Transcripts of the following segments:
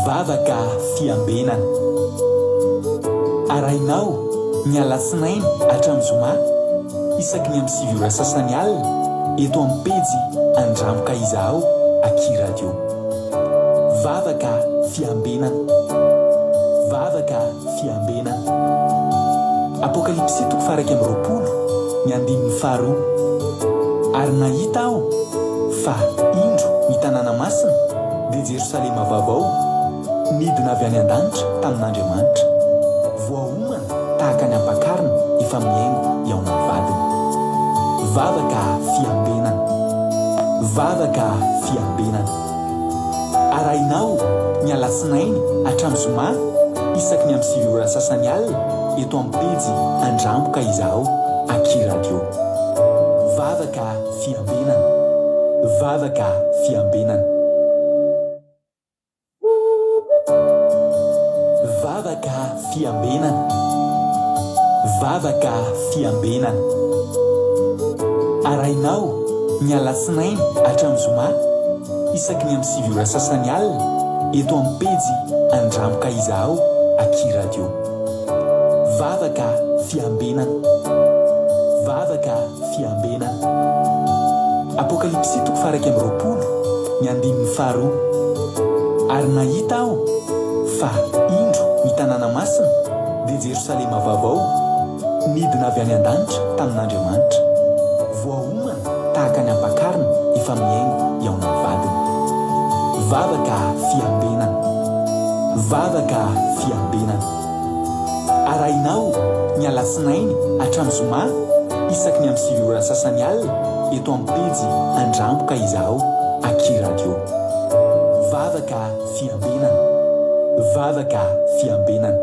Vavaka fiambenana. Arahinao ny alatsinainy hatramin'ny zoma isaky ny amin'ny 9 ora sasany alina eto amin'ny pejy Andramo ka izahao aky radio. Vavaka fiambenana. Vavaka fiambenana. Apokalypsy toko faha 21 ny andininy faharoa. Ary nahita aho fa indro ny tanàna masina dia Jerosalema vaovao nidina avy any an-danitra tamin'Andriamanitra, voaomana tahaka ny ampakarina efa mihaingo hihaona ny vadiny. Vavaka fiambenana. Vavaka fiambenana. Arahinao ny alatsinainy hatramin'ny zoma isaky ny amin'ny 9 ora sasany alina eto amin'ny pejy Andramo ka izahao aky radio. Vavaka fiambenana. Vavaka fiambenana. Vavaka fiambenana. Vavaka fiambenana. Arahinao ny alatsinainy hatramin'ny zoma isaky ny amin'ny 9 ora sasany alina eto amin'ny pejy Andramo ka izahao aky radio. Vavaka fiambenana. Vavaka fiambenana. Apokalypsy toko faha 21, ny andininy faharoa. Ary nahita aho fa, indro, ny tanàna masina, dia Jerosalema vaovao, nidina avy any an-danitra tamin'Andriamanitra. Voaomana tahaka ny ampakarina efa mihaingo hihaona ny vadiny. Vavaka fiambenana. Vavaka fiambenana. Arahinao ny alatsinainy hatramin'ny zoma isaky ny amin'ny 9 ora sasany alina eto amin'ny pejy Andramo ka izahao aky radio. Vavaka fiambenana. Vavaka fiambenana.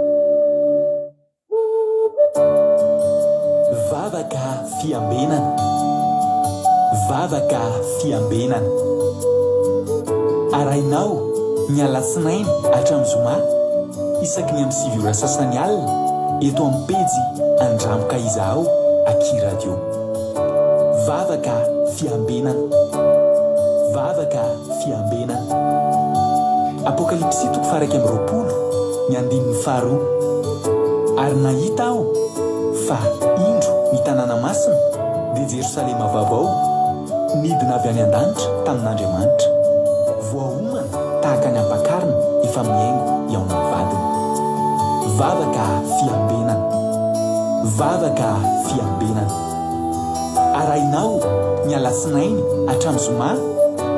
Vavaka fiambenana. Vavaka fiambenana. Arahinao ny alatsinainy hatramin'ny zoma isaky ny amin'ny 9 ora sasany alina eto amin'ny pejy Andramo ka izahao aky radio. Vavaka fiambenana. Vavaka fiambenana. Apokalypsy toko faha 21, ny andininy faharoa. Ary nahita aho fa, indro, ny tanàna masina, dia Jerosalema vaovao, nidina avy any an-danitra tamin'Andriamanitra. Voaomana tahaka ny ampakarina efa mihaingo hihaona ny vadiny. Vavaka fiambenana. Vavaka fiambenana. Arahinao ny alatsinainy hatramin'ny zoma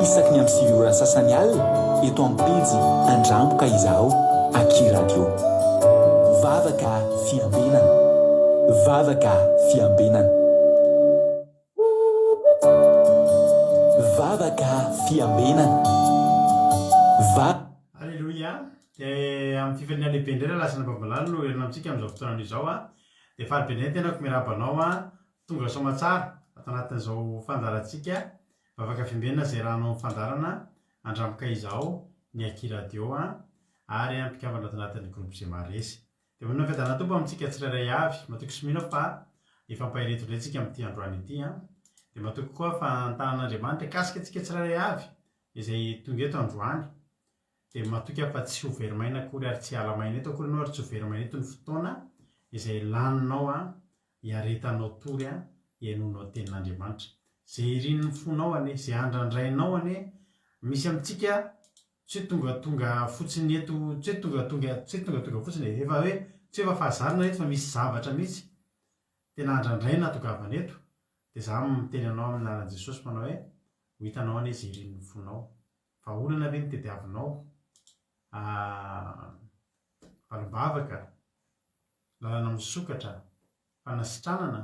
isaky ny amin'ny 9 ora sasany alina eto amin'ny pejy Andramo ka izahao aky radio. Vavaka fiambenana. Vavaka fiambenana. Vavaka fiambenana. Va. Aleloia! Dia amin'ny fifaliana lehibe indray raha lasa Nambamalala no hihaona amintsika amin'izao fotoana izao a! Dia faly be indray ny tenako miarahaba anao a! Tonga soamatsara ato anatin'izao fandaharantsika Vavaka Fiambenana izay arahanao amin'ny fandaharana Andramboka Izao ny Aky Radio a! ary mpikambana ato anatin'ny Groupe Zemaresy. Dia vonona fiadanana Tompo amintsika tsirairay avy. Matoky sy mino aho fa efa ampahereto indray tsika amin'ity androany ity an. Dia matoky koa fa ny tanan'Andriamanitra hikasika antsika tsirairay avy izay tonga eto androany. Dia matoky aho fa tsy ho very maina akory ary tsy hiala maina eto akory ianao ary tsy ho very maina eto ny fotoana izay laninao an, hiaretanao tory an, hihainoanao tenin'Andriamanitra. Izay irin'ny fonao anie, izay andrandrainao anie, misy amintsika Tsy hoe tongatonga fotsiny eto, tsy hoe tongatonga, tsy hoe tongatonga fotsiny e, efa hoe, tsy hoe efa fahazarana eto fa misy zavatra mihitsy tena andrandraina hatongavana eto, dia za miteny anao amin'ny anaran'i Jesosy manao hoe, ho hitanao anie izay irin'ny fonao. Vahaolana ve no tediavinao? Valim-bavaka, lalana misokatra, fanasitranana,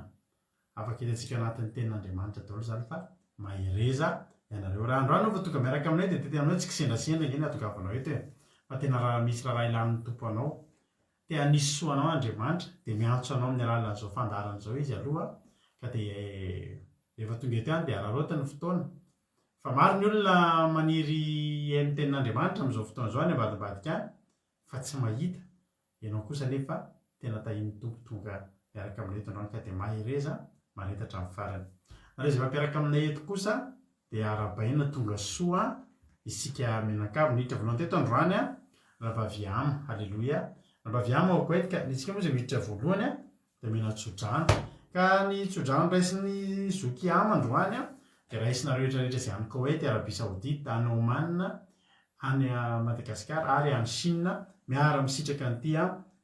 afaka hitantsika anatin'ny tenin'Andriamanitra daholo izany fa mahereza ianareo. Raha androany aho vao tonga miaraka aminay dia tety aminao tsy kisendrasendra ange ny hatongavanao eto e, fa tena raha misy raharaha ilan'ny Tompo anao, te hanisy soa anao Andriamanitra dia miantso anao amin'ny alalan'izao fandaharana izao Izy aloha ka dia rehefa tonga eto ihany dia araraoty ny fotoana fa maro ny olona maniry hihaino ny tenin'Andriamanitra amin'izao fotoana izao any ambadimbadika any fa tsy mahita Ianao kosa anefa tena tahian'ny Tompo tonga miaraka aminay eto androany ka dia mahereza mahareta hatramin'ny farany. Nareo izay mampiaraka aminay eto kosa dia arahabaina tonga soa isika mianakavy. Niditra voalohany teto androany an. Rahavavy Ama. Haleloia. Rahavavy Ama ao Koety ka ny antsika moa izay miditra voalohany dia omena tsodrano. Ka ny tsodrano raisin'ny zoky Ama androany dia raisinareo rehetra rehetra izay any Koety, Arabie Saoudite, any Oman, any Madagasikara ary any Chine miara misitraka an'ity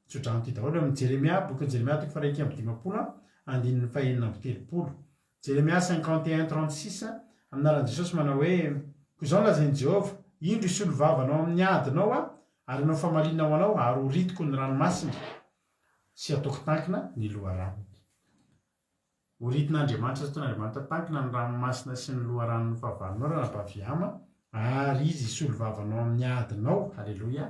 tsodrano ity daholo. Eo amin'ny Jeremia, bokin'i Jeremia toko faha 51 andininy faha 36. Jeremia 51, 36, Amin'ny anaran'i Jesosy manao hoe, Koa izao no lazain'i Jehovah, Indro hisolo vava anao amin'ny adinao Aho, ary hanao famaliana ho anao, ary horitiko ny ranomasina, sy hataoko tankina ny loharanony. Horitin'Andriamanitra sy hataon'Andriamanitra tankina ny ranomasina sy ny loharanon'ny fahavalonao, ranabavy Ama, ary Izy hisolo vava anao amin'ny adinao. Haleloia!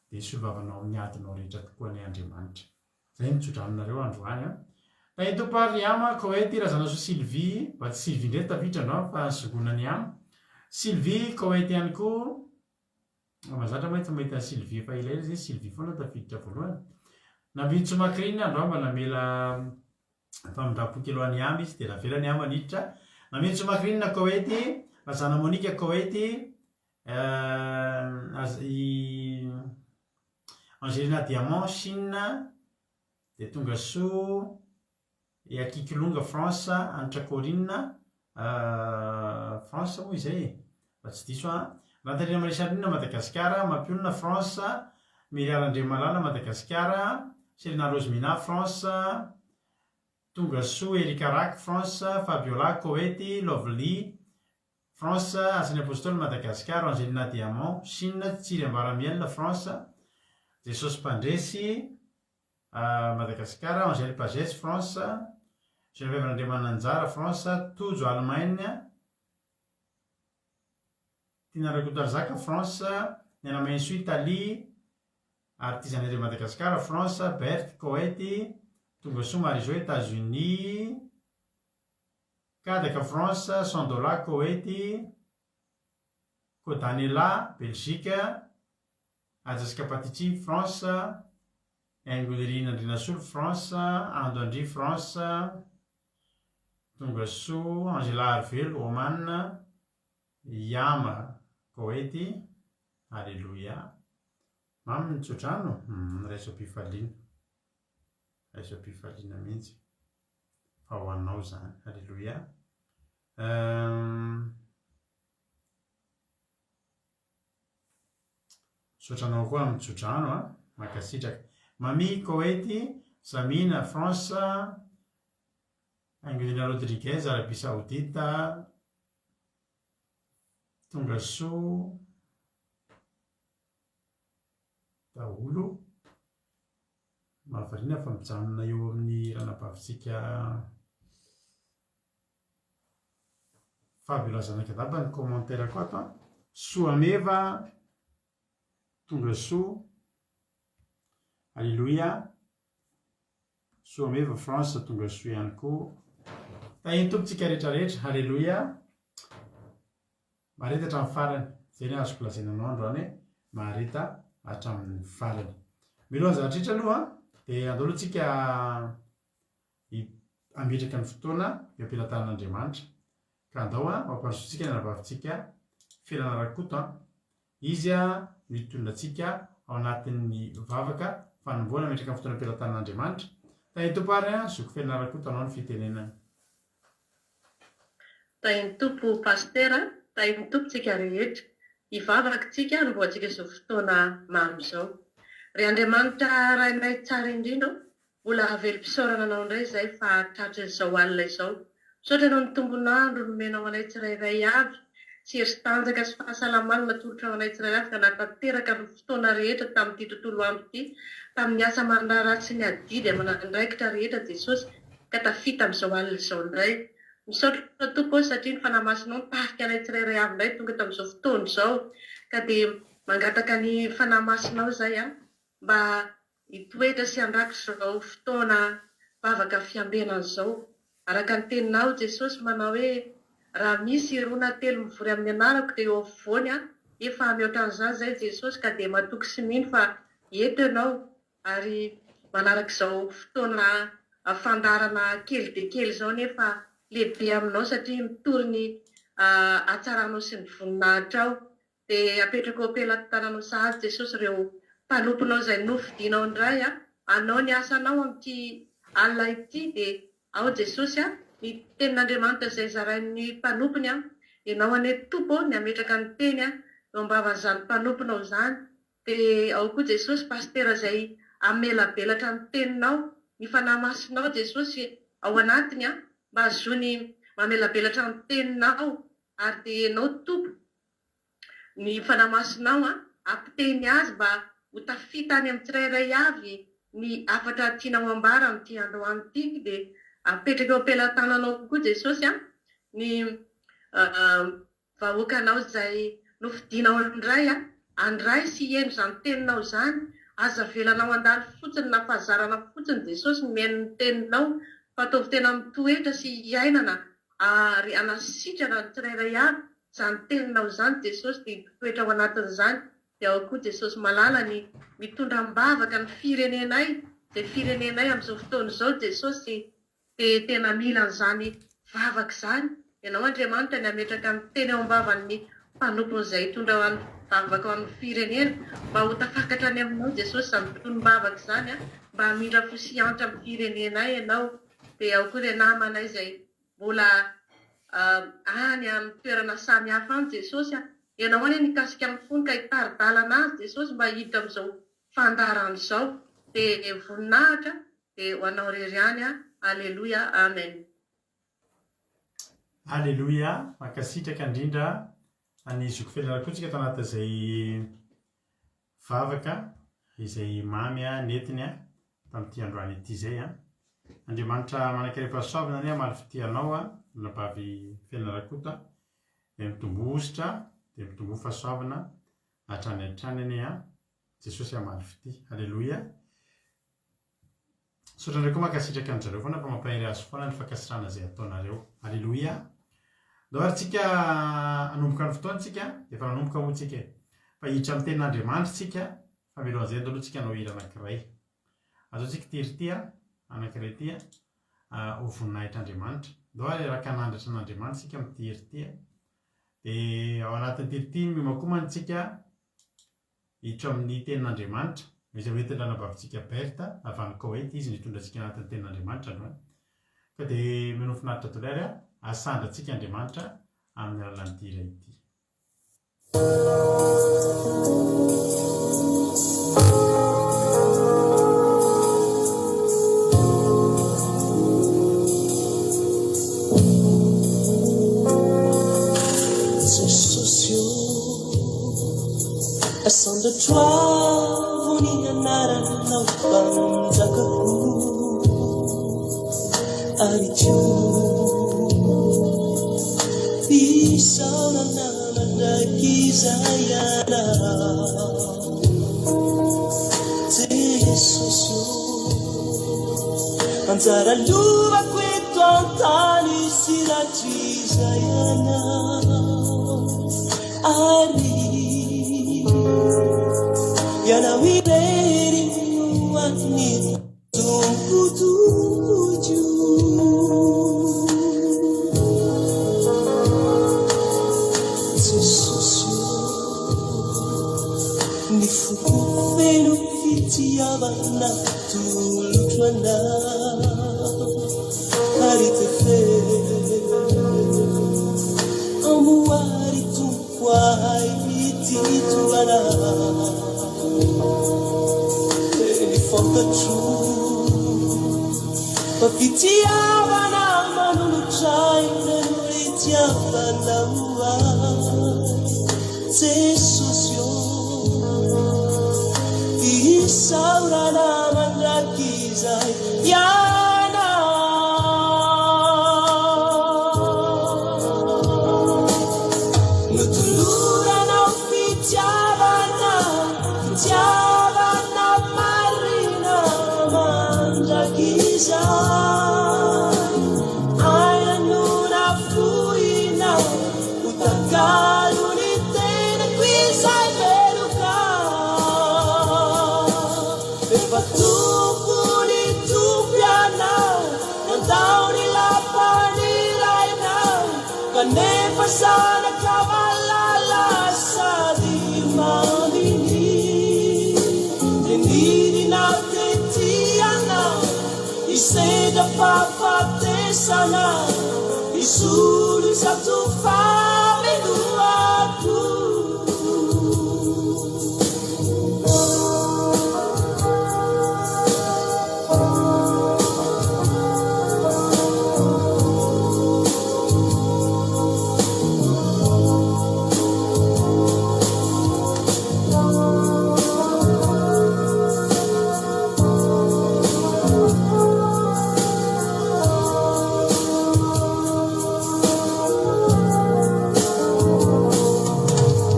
Dia hisolo vava anao amin'ny adinao rehetra tokoa anie Andriamanitra. Zay ny tsodranonareo androany an. Tahin'ny Tompo ary ry Ama, Koety, Razanasoa Sylvie, mba tsy Sylvie indray tafiditra androany fa zogonan'i Ama. Sylvie, Koety ihany koa. Mahazatra moa tsy mahita an'i Sylvie efa elaela izay, Sylvie foana tafiditra voalohany. Nambinintsoa Macrine androany mba namela famindram-po kely ho an'i Ama izy dia navelany Ama niditra. Nambinintsoa Macrine, Koety, Razana Monica, Koety, i Angelina Diamant, Chine, dia tonga soa i Akikilonga, France, Hanitra Corine, France moa izay e, raha tsy diso aho, Rantarina Marie Charline, Madagasikara, Mampionona, France, Miria Randriamalala, Madagasikara, Selina Rose Mina, France, tonga soa Erika Rack, France, Fabiola, Koety, Lovely, France, Asan'ny Apostoly, Madagascar, Angelina Diamant, Chine, Tsiry Ambaramiel, France, Jesosy Mpandresy, Madagascar, Angèle Pagès, France, Geneviève Randriamananjara, France, Tojo, Allemagne, Tiana Rakotoarizaka, France, Niana Mahensoa, Italie, Artisanat de Madagascar, France, Berthe, Koety, Tongasoa Marie-Jo, États-Unis, Kadaka, France, Sandola, Koety, Kodanela, Belgique, Ajaska Patici, France, Haingonirina Andrianasolo, France, Ando Andria, France, Tongasoa, Angela Arivelo, Oman, Yama, Koety, Aleloia. Mamy ny tsodrano? Humm, raiso am-pifaliana. Raiso am-pifaliana mihitsy. Fa ho anao izany. Aleloia. Humm. Misaotra anao koa amin'ny tsodrano a. Mankasitraka. Mamie, Koety, Zamina, France, Angelina Rodriguez, Arabie Saoudite, Tonga soa daholo. Mahavariana fa mijanona eo amin'ny ranabavintsika Fabiola Zanakadaba ny commentaire-ko ato an. Soa meva, tonga soa. Alléluia. Soa meva France tonga soa ihany koa. Tahin'ny Tompo tsika rehetra rehetra. Alléluia. Mahareta hatramin'ny farany. Izay ny azoko lazaina anao androany hoe mahareta hatramin'ny farany. Mialohan'ny zavatra rehetra aloha dia andao aloha tsika hametraka ny fotoana eo am-pelatanan'Andriamanitra. Ka andao hampandrosoantsika ny anabavintsika Felana Rakoto an. Izy no hitondra antsika ao anatin'ny vavaka fanombohana hametraka ny fotoana eo am-pelatanan'Andriamanitra. Tahin'ny Tompo ary an, Zoky Felana Rakoto anao ny fitenenana. Tahin'ny Tompo Pasitera, tahin'ny Tompo tsika rehetra. Hivavaka tsika hanombohantsika izao fotoana mamy izao. Ry Andriamanitra Rainay tsara indrindra ô, mbola velom-pisaorana Anao indray izahay fa tratrin'izao alina izao. Misaotra Anao ny tombon'andro nomenao anay tsirairay avy, sy hery sy tanjaka sy fahasalamana natolotrao anay tsirairay avy ka nahatanteraka ny fotoana rehetra tamin'ity tontolo andro ity, tamin'ny asa aman-draharaha sy ny adidy aman'andraikitra rehetra Jesosy. ka tafita amin'izao alina izao indray. Misaotra Tompo ô satria ny Fanahy Masinao nitarika anay tsirairay avy indray tonga tamin'izao fotoana izao ka dia mangataka ny Fanahy Masinao izay aho mba hitoetra sy handrakitra izao fotoana vavaka fiambenana izao. Araka ny teninao Jesosy manao hoe raha misy roa na telo mivory amin'ny anarako dia eo afovoany aho, efa mihoatra an'izany izay Jesosy ka dia matoky sy mino fa eto ianao Ary manaraka izao fotoana fandaharana kely dia kely izao nefa lehibe aminao satria mitory ny hatsaranao sy ny voninahitrao. Dia apetrako eo am-pelatananao sahady Jesosy ireo mpanomponao izay nofidinao indray hanao ny asanao amin'ity alina ity dia ao Jesosy a, ny tenin'Andriamanitra izay zarain'ny mpanompony a, Ianao anie Tompo ô ny hametraka ny teny a eo am-bavan'izany mpanomponao izany dia ao koa Jesosy Pasitera izay hamelabelatra ny teninao, ny Fanahy Masinao Jesosy ao anatiny a mba hahazoany mamelabelatra ny teninao ary dia Ianao Tompo ny Fanahy Masinao hampiteny azy mba ho tafita any amin'ny tsirairay avy ny hafatra tianao ambara amin'ity androany ity dia apetraka eo am-pelatananao koa Jesosy ny vahoakanao izay nofidinao indray handray sy hihaino izany teninao izany. Aza avelanao handalo fotsiny na fahazarana fotsiny Jesosy ny mihaino ny teninao fa ataovy tena mitoetra sy hiainana ary hanasitrana ny tsirairay avy Izany teninao izany Jesosy dia hitoetra ao anatin'izany dia ao koa Jesosy malala ny mitondra am-bavaka ny firenenay izay firenenay amin'izao fotoana izao Jesosy dia tena mila an'izany vavaka izany Ianao Andriamanitra ny hametraka ny teny ao am-bavan'ny mpanompony izay hitondra vavaka ho an'ny firenena mba ho tafakatra any aminao Jesosy izany tonom-bavaka izany mba hamindra fo sy hiantra amin'ny firenenay Ianao dia ao koa ireo namanay izay Mbola any amin'ny toerana samy hafa any Jesosy a! Ianao anie nikasika ny fony ka hitari-dalana azy Jesosy mba hiditra amin'izao fandaharana izao. Dia voninahitra dia ho anao irery ihany a! Aleloia Amen. Aleloia, mankasitraka indrindra an'i Zoky Felana koa tsika tao anatin'izay vavaka izay mamy nentiny tamin'ity androany ity izay. Andriamanitra manan-karem-pahasoavana anie hamaly fitia anao Ranabavy Felana Rakoto a. Dia mitomboa hosotra, dia mitomboa fahasoavana hatrany hatrany anie. Jesosy hamaly fitia. Aleloia. Misaotra anareo koa mankasitraka an-dry zareo foana fa mampahery azy foana ny fankasitrahana izay ataonareo. Aleloia. Ndao ary tsika hanomboka ny fotoana tsika, efa nanomboka moa tsika e. Fa hiditra amin'ny tenin'Andriamanitra tsika, fa mialohan'izay andao aloha tsika hanao hira anankiray. Ataontsika ity hira ity an, anankiray ity an, ho voninahitr'Andriamanitra. Ndao ary hiaraka hanandratra an'Andriamanitra tsika amin'ity hira ity an. Dia ao anatin'ity hira ity miomankomana tsika Hiditra amin'ny Tenin'Andriamanitra, izay ho entin'ny ranabavintsika Berthe avy any Koweït, izy no hitondra antsika anatin'ny Tenin'Andriamanitra androany. Ka dia mino finaritra daholo ary asandra antsika Andriamanitra amin'ny alalan'ity hira ity. Jesosy ô. Asandratra avo ny anaranao Mpanjakako ary koa isaorana mandrakizay Ianao Jesosy ô. Anjara lovako eto an-tany sy rahatrizay Ianao. Ary ianao irery no an'ny Tompo Tompoko. Jesosy ô, ny foko feno fitiavana atolotro anao. Ary tefeo amoary Tompo. Hoahy ity tohana Ny fantatro fa fitiavana manolotra aina no itiavanao ahy Jesosy ô Isaorana mandrakizay Ianao. Notoloranao fitiavana, fitiavana marina mandrakizay. fahafatesana Hisolo izato famelohako.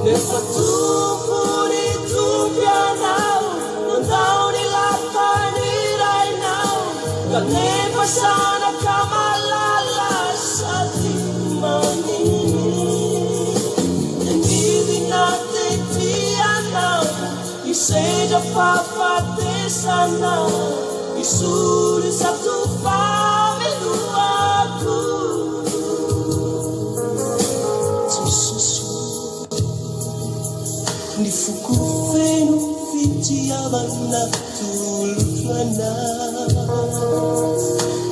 Nefa Tompo ny Tompo Ianao Nandao ny lapan'ny Rainao Kanefa zanaka malala sady manini Nidina tety Ianao Hisedra fahafatesana Hisolo izato famelohako Jesosy ô Ny foko feno fitiavana Atolotro anao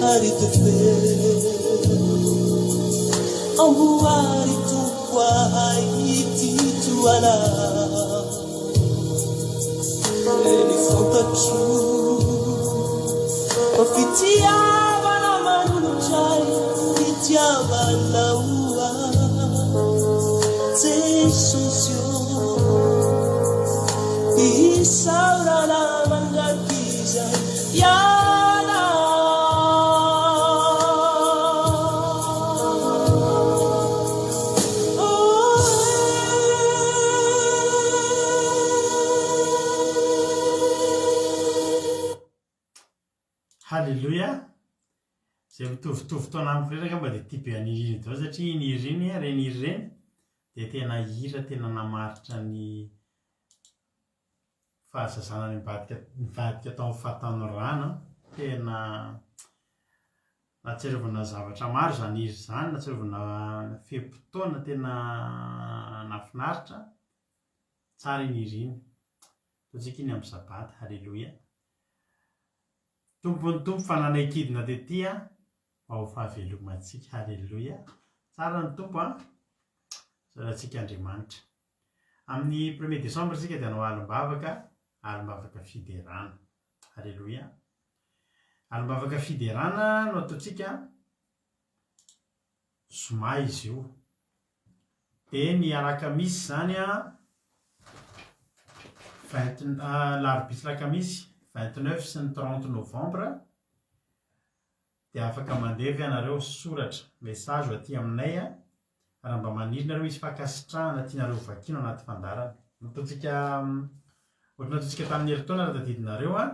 Ary tefeo Amboary Tompo ahay ity toanao Eny fantatro fa fitiavana manolotra ahy Fitiavana ho ahy Jesosy ô Isaorana mandrakizay Ianao. Haleloia! Izay mitovitovy taona amiko rehetra angamba dia tia be an'i Nirina daholo satria i Nirina, ireny hira ireny dia tena hira tena namaritra ny fahazazana nivadika nivadika tao amin'ny fahatanorana. Tena Nahatsiarovana zavatra maro izany hira izany, nahatsiarovana fe-potoana tena nahafinaritra. Tsara iny hira iny. Ataontsika iny amin'ny sabata. Haleloia. Tompon'ny Tompo fa nanaiky hidina tety mba ho fahavelomantsika. Haleloia. Tsara ny Tompo an. Isaorantsika Andriamanitra. Amin'ny premier décembre isika dia hanao alim-bavaka, alim-bavaka fiderana. Aleloia. Alim-bavaka fiderana no ataontsika zoma izy io. Dia ny alakamisy izany an, vingt, alarobia sy alakamisy, 29 sy ny 30 novembre, dia afaka mandefa ianareo soratra, message aty aminay an, raha mba maniry nareo hisy fankasitrahana tianareo ho vakiana ao anaty fandaharana. Nataontsika ohatry ny nataontsika tamin'ny herintaona raha tadidinareo an,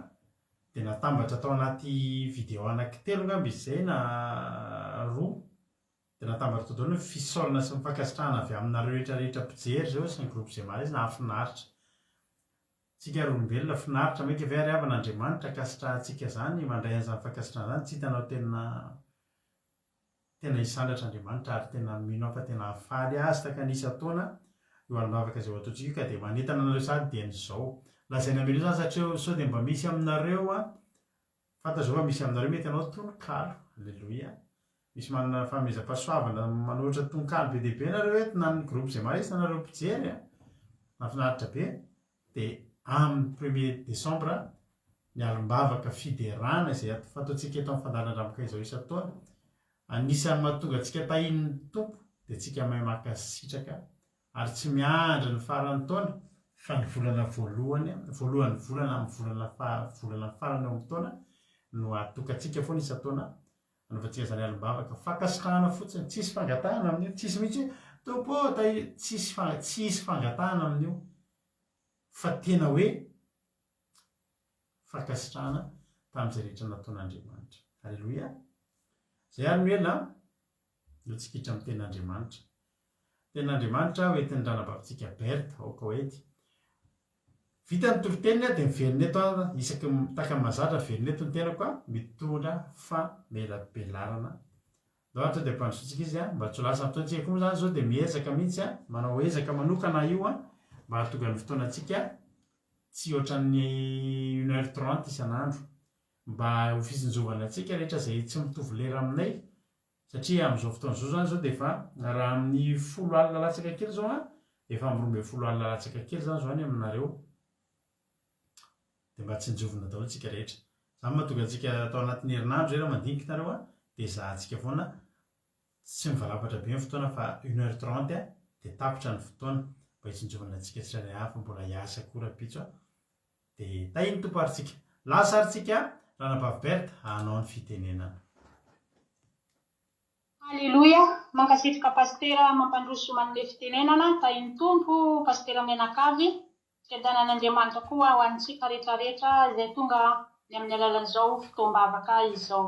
dia natambatra tao anaty vidéo anankitelo angamba izy izay na roa, dia natambatra tao daholo ny fisaorana sy ny fankasitrahana avy aminareo rehetra rehetra mpijery izao sy ny groupe Zemaris nahafinaritra. Tsika ry olombelona finaritra mainka ve ary havana Andriamanitra ankasitrahantsika zany mandray an'izany fankasitrahana zany tsy hitanao tena tena hisandratra Andriamanitra ary tena mino aho fa tena hahafaly azy tahaka ny isan-taona io alim-bavaka izay ho ataontsika io ka dia manentana anareo sahady dieny izao lazaina aminareo izany satria sao dia mba misy aminareo an Fantatro zao fa misy aminareo mety hanao tononkalo. Aleloia. Misy manana fanomezam-pahasoavana manoratra tononkalo be dia be nareo eto na ny groupe izay mahay na nareo mpijery a. Mahafinaritra be. Dia amin'ny premier décembre ny alim-bavaka fiderana izay fataontsika eto amin'ny fandaharan-dRamoka izao isan-taona. Anisan'ny mahatonga antsika tahian'ny Tompo dia tsika mahay mankasitraka ary tsy miandry ny faran'ny taona fa ny volana voalohany, voalohan'ny volana amin'ny volana faha, volana farany ao amin'ny taona no atokantsika foana isan-taona anaovantsika izany alim-bavaka fankasitrahana fotsiny, tsisy fangatahana amin'io, tsisy mihitsy hoe Tompo ô tahio, tsisy fa, tsisy fangatahana amin'io fa tena hoe fankasitrahana tamin'izay rehetra nataon'Andriamanitra. Aleloia! Izay ary no ela no tsikitra amin'ny tenin'Andriamanitra. Tenin'Andriamanitra ho entin'ny ranabavintsika Berthe ao Koety. Vita ny toriteniny aho dia miverina eto aho isaky ny tahaka ny mahazatra miverina eto ny tenako aho mitondra famelabelarana. Ndao ary tonga dia ampandrosoantsika izy mba tsy ho lasa ny fotoantsika koa moa izany izao dia miezaka mihitsy aho manao ezaka manokana aho io mba hahatonga ny fotoanantsika tsy hihoatra ny une heure trente isan'andro mba ho fitsinjovana antsika rehetra izay tsy mitovy lera aminay. Satria amin'izao fotoana izao izany izao dia efa raha amin'ny folo alina latsaka kely izao an, efa amin'ny 12 alina latsaka kely izany izao any aminareo. Dia mba tsinjovina daholo tsika rehetra. Izany mahatonga antsika tao anatin'ny herinandro izay raha mandinika nareo an, dia ezahantsika foana tsy mivalapatra be ny fotoana fa une heure trente dia tapitra ny fotoana mba hitsinjovana antsika tsirairay avy fa mbola hiasa koa rahampitso an. Dia tahin'ny Tompo ary tsika. Lasa ary tsika Ranabavy Berthe hanao ny fitenenana. Haleloia! Mankasitraka Pasitera mampandroso manome fitenenana, tahin'ny Tompo Pasitera mianakavy, fiadanan'Andriamanitra koa ho antsika rehetra rehetra izay tonga ny amin'ny alalan'izao fotoam-bavaka izao.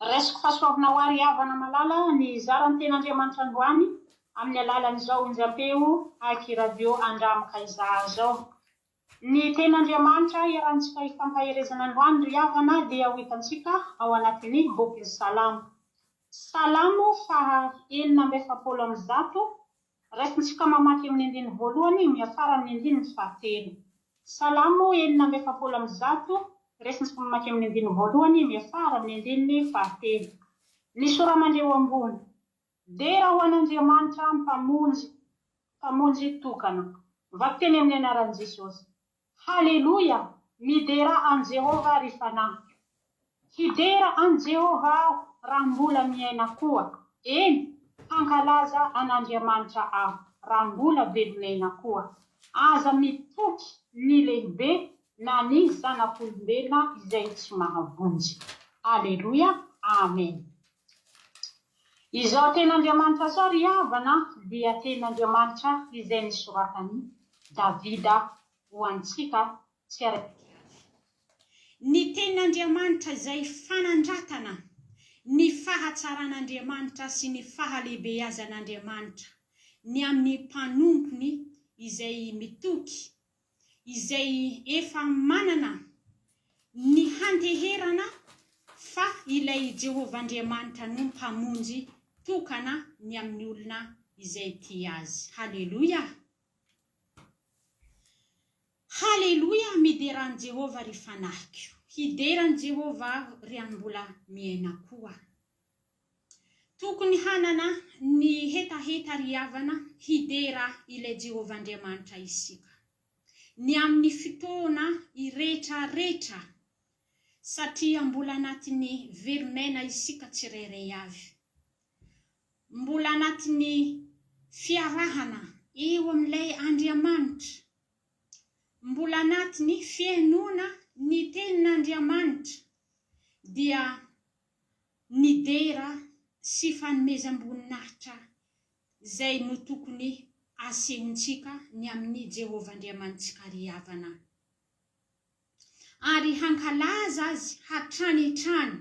Raisiko fahasoavana ho ahy ry havana malala ny hizara ny tenin'Andriamanitra androany amin'ny alalan'izao onjampeo Aky Radio Andramo Kaiza izao. Ny Tenin'Andriamanitra iarahantsika hifampaherezana androany ry havana dia ho hitantsika ao anatin'ny bokin'ny Salamo. Salamo faha 146, raisintsika mamaky amin'ny andininy voalohany miafara amin'ny andininy fahatelo. Salamo 146, raisintsika mamaky amin'ny andininy voalohany miafara amin'ny andininy fahatelo. Ny sora-mandre eo ambony. Dera ho an'Andriamanitra Mpamonjy, Mpamonjy tokana. Vakiteny amin'ny anaran'i Jesosy. Haleloia! Miderà an'i Jehovah ry fanahiko. Hidera an'i Jehovah aho raha mbola miaina koa, eny, hankalaza an'Andriamanitra aho raha mbola velon'aina koa. Aza mitoky ny lehibe na ny zanak'olombelona izay tsy mahavonjy. Aleloia! Amen. Izao tenin'Andriamanitra izao ry havana dia tenin'Andriamanitra izay nosoratan'i Davida ho antsika tsirairay. Ny tenin'Andriamanitra izay fanandratana ny fahatsaran'Andriamanitra sy ny fahalehibeazan'Andriamanitra ny amin'ny mpanompony izay mitoky izay efa manana ny hanteherana fa ilay Jehovah Andriamanitra no Mpamonjy tokana ny amin'ny olona izay tia Azy. Haleloia! Haleloia! Midera an'i Jehovah ry fanahiko. Hidera an'i Jehovah aho ry any mbola miaina koa. Tokony hanana ny hetaheta ry havana hidera ilay Jehovah Andriamanitra isika. Ny amin'ny fotoana iretraretra satria mbola anatin'ny velon'aina isika tsirairay avy. Mbola anatin'ny fiarahana eo amin'ilay Andriamanitra. Mbola anatin'ny fihainoana ny tenin'Andriamanitra dia ny dera sy fanomezam-boninahitra izay no tokony asehontsika ny amin'i Jehovah Andriamanitsika ry havana, ary hankalaza azy hatrany hatrany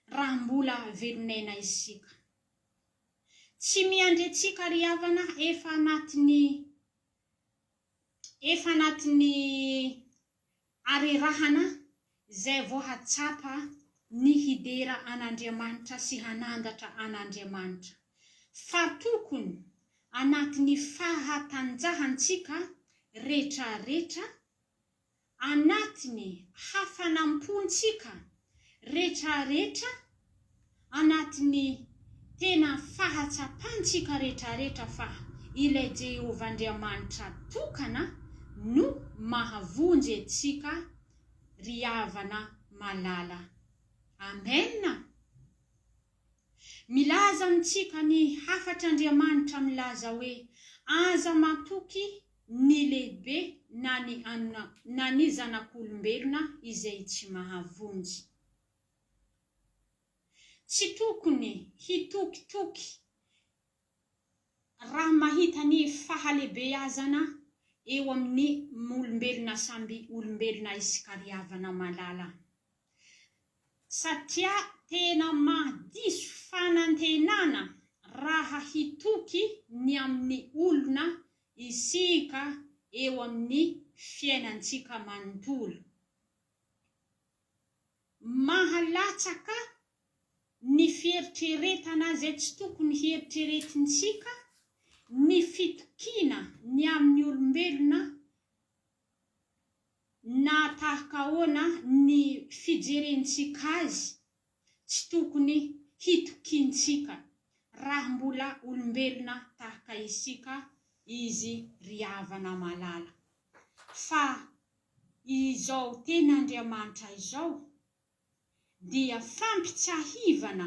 raha mbola velon'aina isika. Tsy miandry antsika ry havana efa anatin'ny efa anatin'ny Arerahana izay vao hahatsapa ny hidera an'Andriamanitra sy hanandratra an'Andriamanitra. Fa tokony anatin'ny fahatanjahantsika retraretra, anatin'ny hafanam-pontsika retraretra, anatin'ny tena fahatsapantsika retraretra fa ilay Jehovah Andriamanitra tokana no mahavonjy antsika ry havana malala. Amen! Milaza amintsika ny hafatr'Andriamanitra milaza hoe aza matoky ny lehibe na ny na ny zanak'olombelona izay tsy mahavonjy. Tsy tokony hitokitoky raha mahita ny fahalehibeazana eo amin'ny olombelona samby olombelona isika ry havana malala. Satria tena mahadiso fanantenana raha hitoky ny amin'ny olona isika eo amin'ny fiainantsika manontolo. Mahalatsaka ny fieritreretana izay tsy tokony hieritreretintsika, ny fitokiana ny amin'ny olombelona na tahaka ahoana ny fijerentsika azy, tsy tokony. hitokiantsika raha mbola olombelona tahaka isika izy ry havana malala. Fa izao tenin'Andriamanitra izao dia fampitsahivana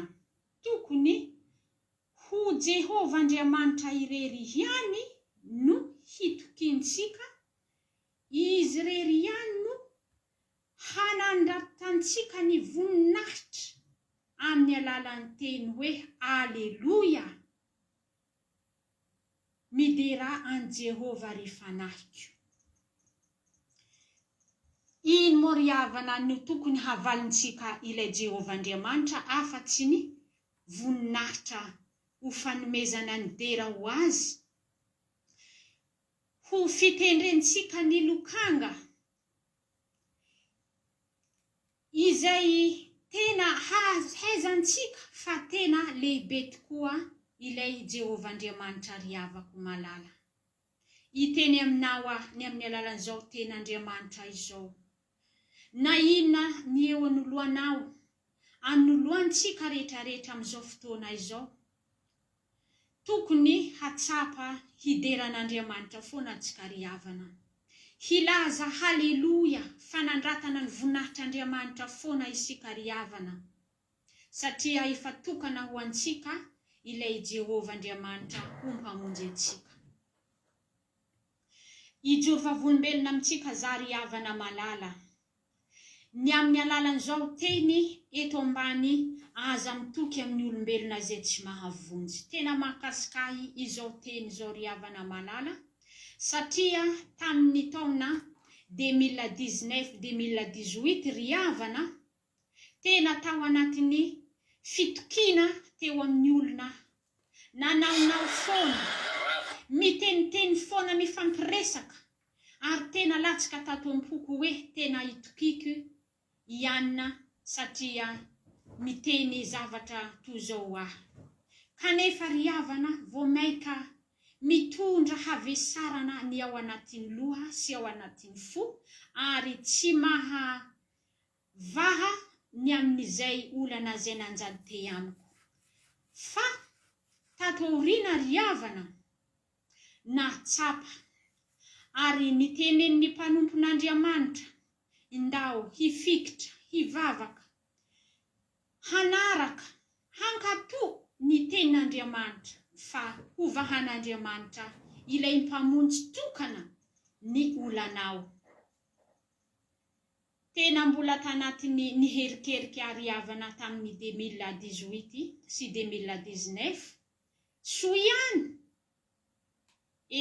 tokony ho Jehovah Andriamanitra irery ihany no hitokiantsika, Izy irery ihany no hanandratantsika ny voninahitra amin'ny alalan'ny teny hoe Aleloia! Miderà an'i Jehovah ry fanahiko. Ino moa ry havana no tokony havalintsika ilay Jehovah Andriamanitra afa-tsy ny voninahitra ho fanomezana ny dera ho azy? Ho fitendrentsika ny lokanga Izay tena hahaizantsika fa tena lehibe tokoa ilay Jehovah Andriamanitra ry havako malala. Hiteny aminao aho ny amin'ny alalan'izao Tenin'Andriamanitra izao. Na inona ny eo anoloanao, anoloantsika rehetrarehetra amin'izao fotoana izao, Tokony hatsapa hidera an'Andriamanitra foana antsika ry havana. Hilaza haleloia fanandratana ny voninahitr'Andriamanitra foana isika ry havana. Satria efa tokana ho antsika ilay Jehovah Andriamanitra ho Mpamonjy antsika. Hijoro vavolombelona amintsika za ry havana malala. Ny amin'ny alalan'izao teny eto ambany aza mitoky amin'ny olombelona izay tsy mahavonjy. Tena mahakasika ahy izao teny izao ry havana malala satria tamin'ny taona 2019, 2018 ry havana tena tao anatin'ny fitokiana teo amin'ny olona nanaonao foana, miteniteny foana mifampiresaka Ary tena latsaka tato am-poko hoe tena itokiko i Anna satria miteny zavatra toy izao ahy. Kanefa ry havana vao maika mitondra havesarana ny ao anatin'ny loha sy ao anatin'ny fo ary tsy maha vaha ny amin'izay olana izay nanjady te amiko. Fa tato aoriana ry havana, nahatsapa, ary nitenenin'ny mpanompon'Andriamanitra, Indao hifikitra, hivavaka, hanaraka, hankatò ny tenin'Andriamanitra, fa hovahan'Andriamanitra ilay Mpamonjy tokana ny olanao. Tena mbola tanatin'ny niherikerika ry havana tamin'ny 2018 sy 2019, Soa ihany,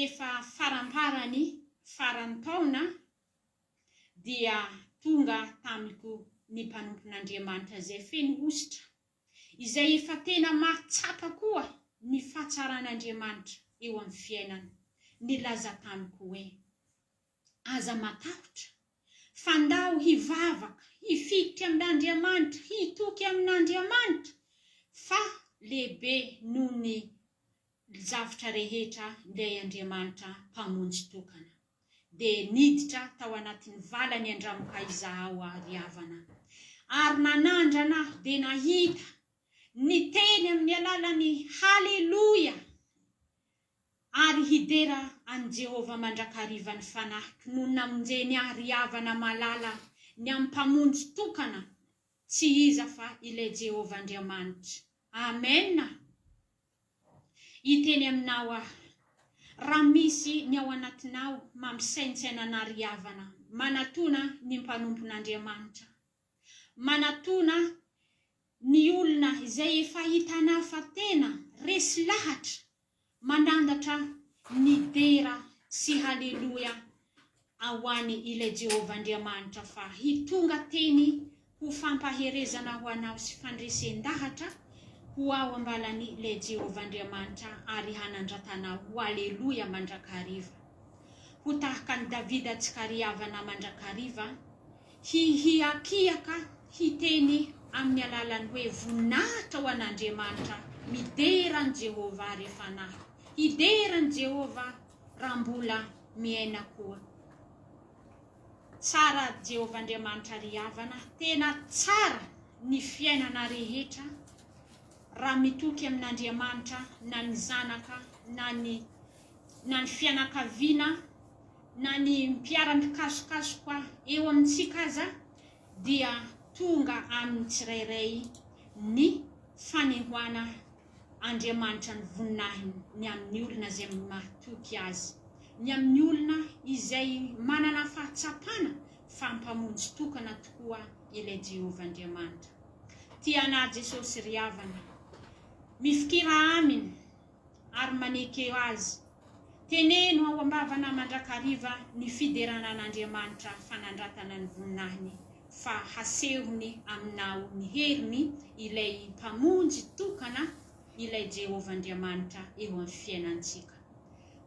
efa faramparany faran'ny taona dia tonga tamiko ny mpanompon'Andriamanitra izay feno hosotra, izay efa tena mahatsapa koa ny fahatsaran'Andriamanitra eo amin'ny fiainany, nilaza tamiko hoe, Aza matahotra, fa ndao hivavaka, hifikitra amin'Andriamanitra, hitoky amin'Andriamanitra, fa lehibe noho ny zavtra rehetra ilay Andriamanitra Mpamonjy tokana. Dia niditra tao anatin'ny valany Andramoka izaho aho ry havana, ary nanandrana aho dia nahita niteny amin'ny alalan'ny Haleloia! Ary hidera an'i Jehovah mandrakariva ny fanahiko noho ny namonjeny ahy ry havana malala ny amin'ny Mpamonjy tokana, tsy iza fa ilay Jehovah Andriamanitra. Amena! Hiteny aminao aho, raha misy ny ao anatinao mampisaintsaina anà ry havana, manatona ny mpanompon'Andriamanitra. Manatona ny olona izay efa hitanà fa tena resy lahatra manandratra ny dera sy haleloia ho any ilay Jehovah Andriamanitra fa hitonga teny ho fampaherezana ho anao sy fandresen-dahatra ho ao ambalan'i ilay Jehovah Andriamanitra ary hanandratanao ho aleloia mandrakariva ho tahaka an'i Davida tsikariavana mandrakariva Hihiakiaka hiteny amin'ny alalan'ny hoe voninahitra ho an'Andriamanitra, midera an'i Jehovah ry fanahy. Hidera an'i Jehovah raha mbola miaina koa. Tsara Jehovah Andriamanitra ry havana, tena tsara ny fiainana rehetra. Raha mitoky amin'Andriamanitra na ny zanaka na ny na ny fianakaviana na ny mpiara-mikasokasoka eo amintsika aza dia tonga amin'ny tsirairay ny fanehoana Andriamanitra ny voninahiny ny amin'ny olona izay mahatoky Azy, ny amin'ny olona izay manana fahatsapana fa Mpamonjy tokana tokoa ilay Jehovah Andriamanitra. Tia anà Jesosy ry havana. Mifikira Aminy ary maneke Azy. Teneno ao am-bavanà mandrakariva ny fiderana an'Andriamanitra fanandratana ny voninahiny fa hasehony aminao ny heriny ilay Mpamonjy tokana ilay Jehovah Andriamanitra eo amin'ny fiainantsika.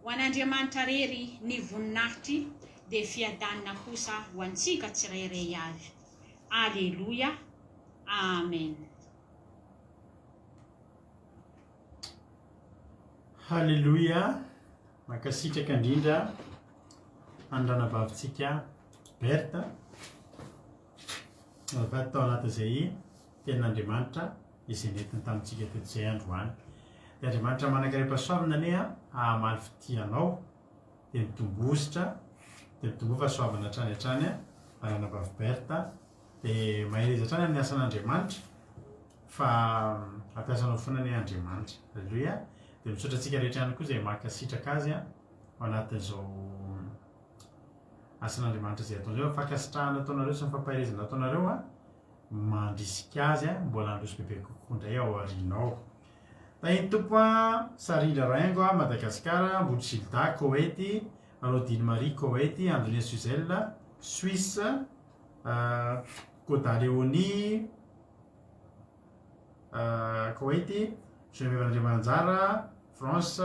Ho an'Andriamanitra rery ny voninahitry dia fiadanana kosa ho antsika tsirairay avy. Aleloia. Amen. Haleloia! Mankasitraka indrindra an'ny ranabavintsika Berthe azafady tao anatin'izay tenin'Andriamanitra izay nentiny tamintsika teto izay androany. Dia Andriamanitra manan-karem-pahasoavana anie hahamaly fitia anao dia mitomboa hosotra dia mitomboa fahasoavana hatrany hatrany ranabavy Berthe dia mahereza hatrany amin'ny asan'Andriamanitra fa hampiasa anao foana anie Andriamanitra. Aleloia. Dia misaotra antsika rehetra ihany koa izay mankasitraka azy ao anatin'izao asan'Andriamanitra izay ataony izao. Fankasitrahana ataonareo sy ny fampaherezana ataonareo a mandrisika azy mbola handroso bebe kokoa indray ao aoriana ao. Tahin'ny Tompo a, Sarindra Rahaingo a, Madagasikara, Ambony Gilda, Koety, Rodine Marie, Koety, Andronia Suzelle, Suisse, Goda Léonie, Koety, Geneviève Randriamananjara, France,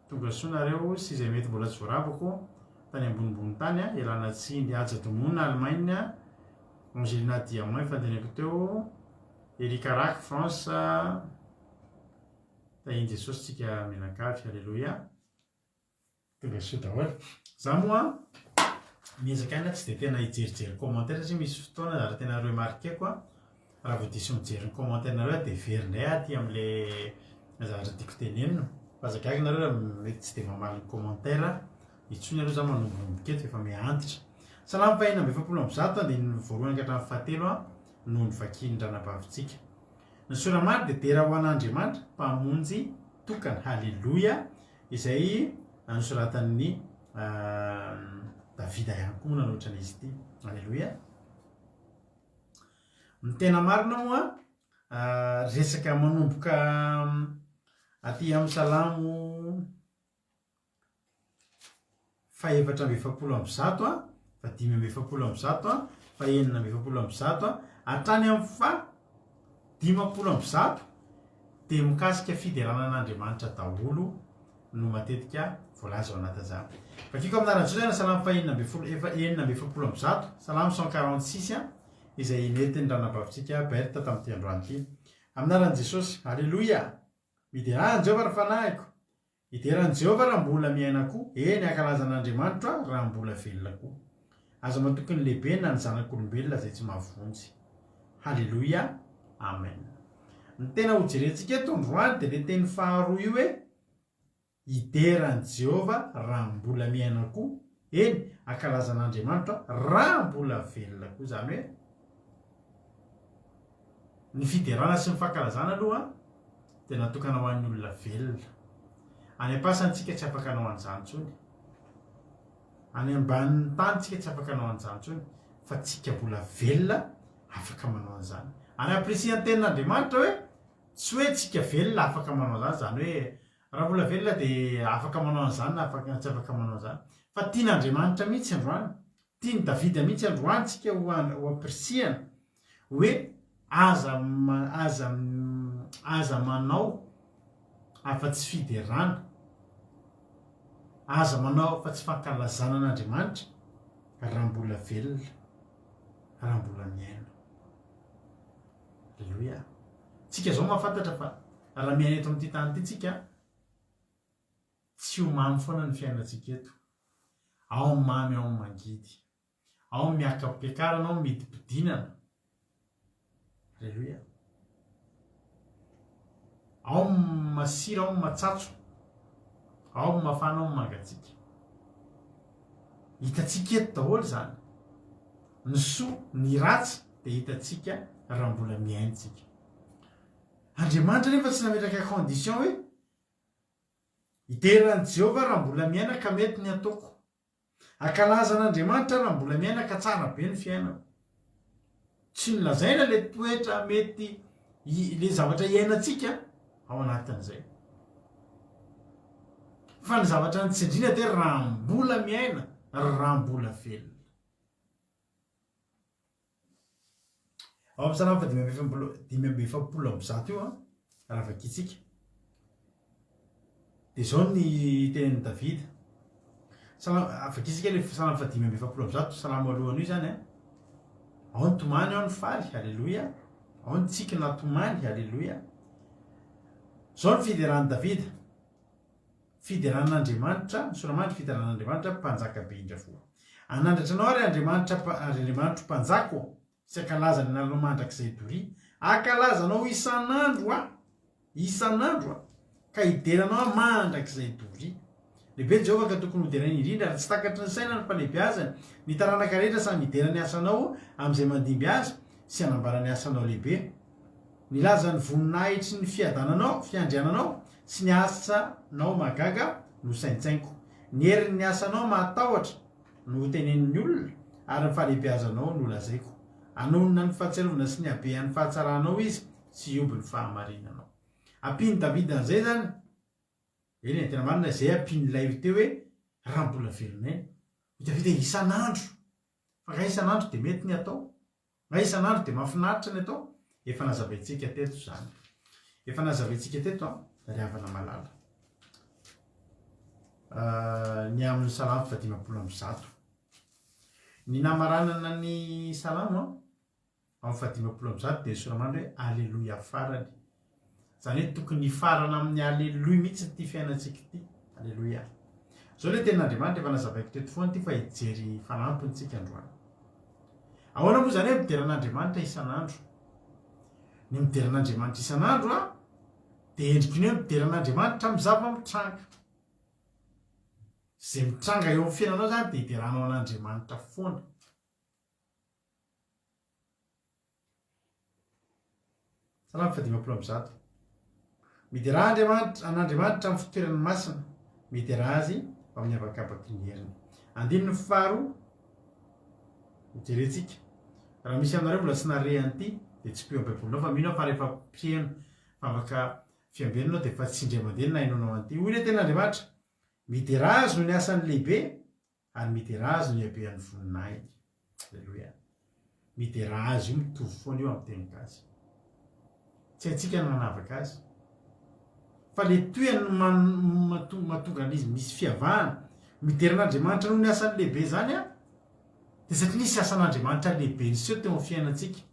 tonga soa nareo sy izay mety mbola tsy voarabako tany ambonimbony tany, ialana tsiny, Haja Domona, Allemagne, Angelina Diamant efa noteneniko teo, Erika Rack, France, Tahin'i Jesosy tsika mianakavy, Alléluia. Tonga soa daholo. Za moa miezaka ihany tsy dia tena hijerijery commentaire satria misy fotoana ary tena remarquer-ko raha vao diso mijery ny commentaire-nareo aho dia very indray aho aty amin'le zavatra tiako tenenina. Fa aza gaga nareo raha mety tsy dia mamaly ny commentaire intsony aloha za manombonomboka eto efa miha-antitra. Salamo faha 146 andininy voalohany ka hatramin'ny fahatelo no novakian-dranabavintsika. Ny sora-mary dia dera ho an'Andriamanitra Mpamonjy tokana. Haleloia! Izay nosoratan'i Davida ihany koa moa nanoratra an'izy ity. Aleloia. Ny tena marina moa, resaka manomboka aty amin'ny salamo faha-144, faha-145, faha-146, hatrany amin'ny faha 150 dia mikasika fiderana an'Andriamanitra daholo no matetika voalaza ao anatin'izany. Vakiko amin'ny anaran'i Jesosy ny Salamo faha-16 efa 146, Salamo 146, izay nentin'ny ranabavintsika Berthe tamin'ity androany ity. Amin'ny anaran'i Jesosy, Aleloia! Miderà an'i Jehovah ry fanahiko! Hidera an'i Jehovah raha mbola miaina koa, eny, hankalaza an'Andriamanitro aho raha mbola velona koa. Aza matoky ny lehibe na ny zanak'olombelona izay tsy mahavonjy. Haleloia! Amen. Ny tena hojerentsika eto androany dia ilay teny faharoa io hoe, Hidera an'i Jehovah raha mbola miaina koa, eny, hankalaza an'Andriamanitro aho raha mbola velona koa. Izany hoe, Ny fiderana sy ny fankalazana aloha dia natokana ho an'ny olona velona. Any am-pasana tsika tsy afaka hanao an'izany intsony. Any ambanin'ny tany tsika tsy afaka hanao an'izany intsony fa tsika mbola velona afaka manao an'izany. Ary ampirisihany tenin'Andriamanitra hoe tsy hoe tsika velona afaka manao an'izany, izany hoe raha mbola velona dia afaka manao an'izany na afaka tsy afaka manao an'izany. Fa tian'Andriamanitra mihitsy androany Tian'i Davida mihitsy androany tsika ho ho ampirisihana hoe aza aza aza manao afa-tsy fiderana, aza manao afa-tsy fankalazana an'Andriamanitra raha mbola velona, raha mbola miaina. Aleloia. Tsika zao mahafantatra fa raha miaina eto amin'ity tany ity tsika, Tsy ho mamy foana ny fiainantsika eto. Ao ny mamy ao ny mangidy. Ao ny miaka-piakarana ao ny midim-pidinana. Aleloia. Ao ny masira, ao ny matsatso, ao ny mafana, ao ny mangatsiaka. Hitantsika eto daholo izany. Ny soa, ny ratsy dia hitantsika raha mbola miaina isika. Andriamanitra anefa tsy nametraka condition hoe hidera an'i Jehovah raha mbola miaina ka mety ny ataoko. Hankalaza an'Andriamanitra raha mbola miaina ka tsara be ny fiainako. Tsy nolazaina ilay toetra mety ilay zavatra iainantsika ao anatin'izay. Fa ny zavatra nitsindriana dia raha mbola miaina, raha mbola velona. Ao amin'ny Salamo fahadimy amby efapolo 145 io an, raha vakintsika, dia izao ny tenenin'i Davida. Salamo, vakintsika ilay Salamo fahadimy amby efapolo amby zato, salamo alohan'io izany an. Ao ny tomany, ao ny faly, aleloia. Ao ny tsiky na tomany, aleloia. Izao ny fideran'i Davida. Fideran'Andriamanitra, ny Soramandry Fideran'Andriamanitra Mpanjaka be indra fo. Hanandratra anao ary Andriamanitra ry Andriamanitro Mpanjaka ô, sy hankalaza ny anaranao mandrakizay doria. Hankalaza anao isan'andro aho, isan'andro aho, ka hidera anao aho mandrakizay doria. Lehibe Jehovah ka tokony hoderaina indrindra, ary tsy takatry ny saina ny fahalehibeazany. Ny taranaka rehetra samy hidera ny asanao amin'izay mandimby azy, sy hanambara ny asanao lehibe. Nilaza ny voninahitry ny fiadananao, fiandriananao, sy ny asanao mahagaga no saintsainiko. Ny herin'ny asanao mahatahotra no hotenenin'ny olona, ary ny fahalehibeazanao no holazaiko. Hanonona ny fahatsiarovana sy ny habean'ny fahatsaranao izy, sy hihoby ny fahamarinanao. Ampian'i Davida an'izay izany. Eny e, tena marina izay ampian'ilay teo hoe raha mbola velon'aina. Hoy Davida isan'andro. Fa angaha isan'andro dia mety ny atao? Nga isan'andro dia mahafinaritra ny atao? Efa nazavaintsika teto izany. Efa nazavaintsika teto an, ry havana malala. Ny amin'ny salamo faha 150. Ny namaranana ny salamo an, amin'ny faha 150 dia ny soramandry hoe Aleloia farany. Izany hoe tokony hifarana amin'ny Aleloia mihitsy ity fiainantsika ity. Aleloia. Izao ilay tenin'Andriamanitra efa nazavaiko teto foana ity fa hijery fanampiny tsika androany. Ahoana moa izany hoe midera an'Andriamanitra isan'andro? Ny midera an'Andriamanitra isan'andro a, dia endriky ny hoe midera an'Andriamanitra amin'ny zava-mitranga. Izay mitranga eo amin'ny fiainanao izany dia hideranao an'Andriamanitra foana. Salamo faha 150. Miderà Andriamanitra, an'Andriamanitra amin'ny fitoerany masina, miderà Azy amin'ny habakabaky ny heriny. Andininy faharoa, hojerentsika. Raha misy aminareo mbola tsy nahare an'ity, dia tsipiho amin'ny Baibolinao, fa mino aho fa rehefa mpihaino vavaka fiambenana ianao dia efa tsy indray mandeha no nahenoanao an'ity. Hoy ilay tenin'Andriamanitra, Miderà Azy noho ny asany lehibe, Ary midera Azy ny habean'ny voninahiny. Aleloia. Midera Azy io mitovy foana io amin'ny teny gasy. Tsy haintsika ny manavaka azy. Fa le tohiny no mahatonga an'izy misy fiavahana. Midera an'Andriamanitra noho ny asany lehibe izany an, dia satria nisy asan'Andriamanitra lehibe niseho teo amin'ny fiainantsika.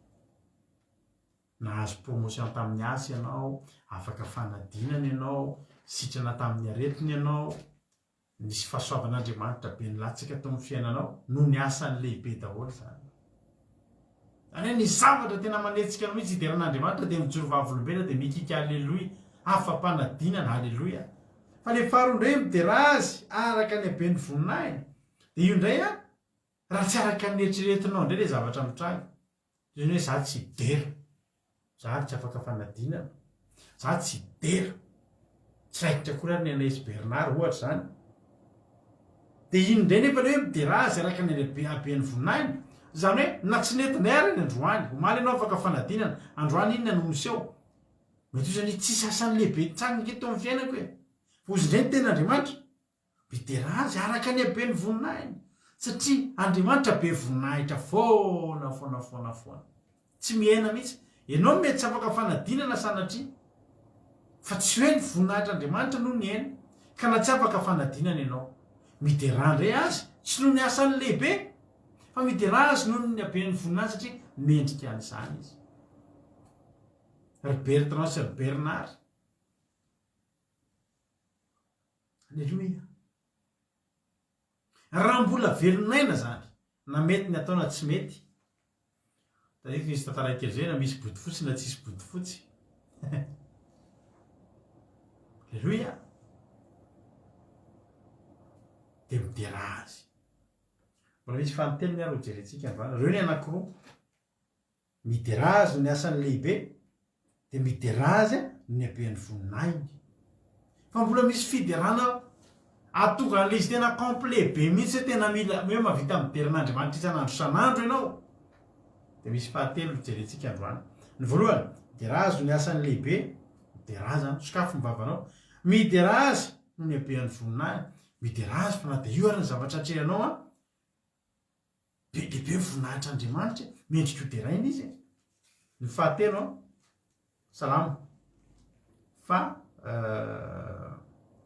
Nahazo promotion tamin'ny asa ianao, afaka fanadinana ianao, sitrana tamin'ny aretina ianao, Nisy fahasoavan'Andriamanitra be nilatsaka teo amin'ny fiainanao noho ny asany lehibe daholo izany. Izany hoe ny zavatra tena manetsika anao mihitsy hidera an'Andriamanitra dia mijoro vavolombelona dia mikiky aleloia, afa-panadinana, aleloia. Fa ilay faharoa indray midera Azy araka ny haben'ny voninahiny dia io indray an, raha tsy araka ny eritreretinao indray ilay zavatra mitranga. Toy ny hoe za tsy hidera. Za ary tsy afaka fanadinana. Za tsy hidera. Tsy raikitra akory ary ny anay sy Bernard ohatra izany. Dia iny indray nefa ilay hoe midera azy araka ny habe haben'ny voninahiny. Izany hoe na tsy nety indray ary ny androany. Omaly ianao afaka fanadinana, androany inona no miseho? Mety ho izany hoe tsisy asany lehibe tsara ange teo amin'ny fiainako e. Fa hozy indray ny tenin'Andriamanitra. Midera Azy araka ny haben'ny voninahiny, satria Andriamanitra be voninahitra foana foana foana foana. Tsy mihena mihitsy. Ianao no mety tsy afaka fanadinana sanatria, fa tsy hoe ny voninahitr'Andriamanitra no nihena, ka na tsy afaka fanadinana ianao. Miderà indray Azy, tsy noho ny asany lehibe, fa miderà Azy noho ny haben'ny voninahiny satria mendrika an'izany Izy. Ry Bertrand sy ry Bernard. Aleloia. Raha mbola velon'aina zany, na mety ny atao na tsy mety. Tadidiko nisy tantara kely zay na misy bodofotsy na tsisy bodofotsy. Aleloia! Dia midera Azy. Mbola misy fanintelony ary hojerentsika androany. Ireo ny anankiroa. Midera Azy ny asany lehibe, dia midera Azy ny haben'ny voninahiny. Fa mbola misy fiderana ahatonga an'ilay izy tena complet be mihitsy hoe tena mila hoe mahavita midera an'Andriamanitra isan'andro isan'andro ianao. Dia misy fahatelo hojerentsika androany. Ny voalohany, midera Azy ny asany lehibe, midera Azy izany, sokafy ny vavanao. Midera Azy noho ny haben'ny voninahiny, midera Azy fa na dia io ary ny zavatra atrehanao an, Be dia be ny voninahitr'Andriamanitra e! Mendrika ho deraina Izy e! Ny fahatelo an, Salamo fa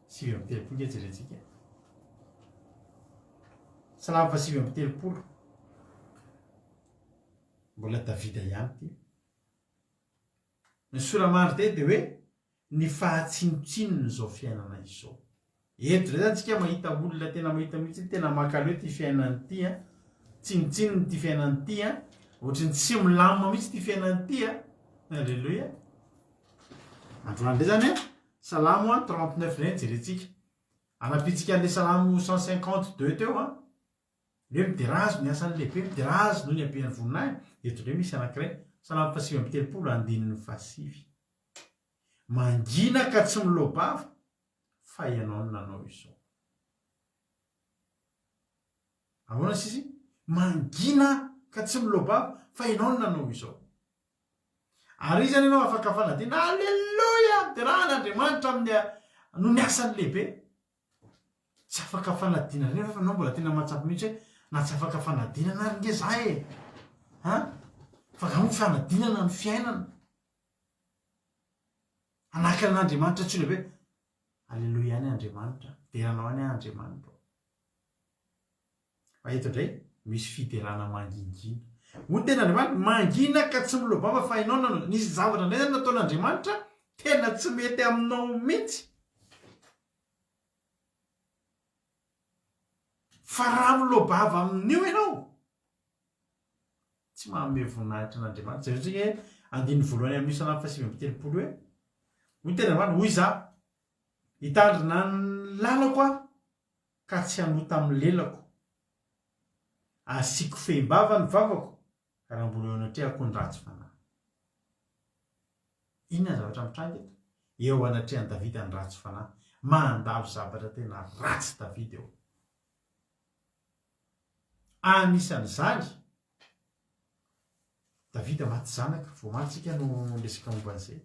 39 nge jerentsika e. Salamo fa 39. Mbola Davida ihany ity. Ny sora-mandry dia hoe ny fahatsinotsinon'izao fiainana izao. Eto indray zany tsika mahita olona tena mahita mihitsy hoe tena mankaleo ity fiainana ity an, tsinontsinona ity fiainana ity an, ohatry ny tsy milamina mihitsy ity fiainana ity an. Alléluia. Androany indray zany an, Salamo an, 39 indray no jerentsika. Anampintsika an'ilay Salamo 152 teo an. Ny hoe midera azy ny asany lehibe, midera azy noho ny haben'ny voninahiny. Eto indray misy anankiray, Salamo faha-39 andininy fahasivy. Mangina ka tsy miloa-bava fa ianao no nanao izao. Ahoana sisy? Mangina ka tsy miloa-bava fa ianao no nanao izao. Ary iza ianao afaka fanadina? Aleloia! Miderana Andriamanitra amin'ny noho ny asany lehibe. Tsy afaka fanadinana nefa fa anao mbola tena mahatsapa mihitsy hoe na tsy afaka fanadinana ary nge za e! An! Fa nga moa fanadinana ny fiainana? Hanakana an'Andriamanitra tsy ho lehibe. Aleloia any Andriamanitra. Deranao any aho Andriamanitra ô. Fa eto indray misy fiderana mangingina. Hoy ny tenin'Andriamanitra, mangina ka tsy miloa-bava fa hainao nanao. Nisy zavatra indray zany nataon'Andriamanitra tena tsy mety aminao mihitsy. Fa raha miloa-bava amin'io ianao, Tsy manome voninahitra an'Andriamanitra. Jereo tsika hoe andininy voalohany amin'ny Salamo faha-39 hoe, Hoy ny tenin'Andriamanitra, hoy izaho, Hitandrina ny lalako aho, ka tsy hanota amin'ny lelako. Asiako fehim-bava ny vavako, raha mbola eo anatrehako ny ratsy fanahy. Inona ny zavatra mitranga eto? Eo anatrehan'i Davida ny ratsy fanahy. Mandalo zavatra tena ratsy Davida eo. Anisan'izany, Davida maty zanaka, vao omaly tsika no niresaka momba an'izay.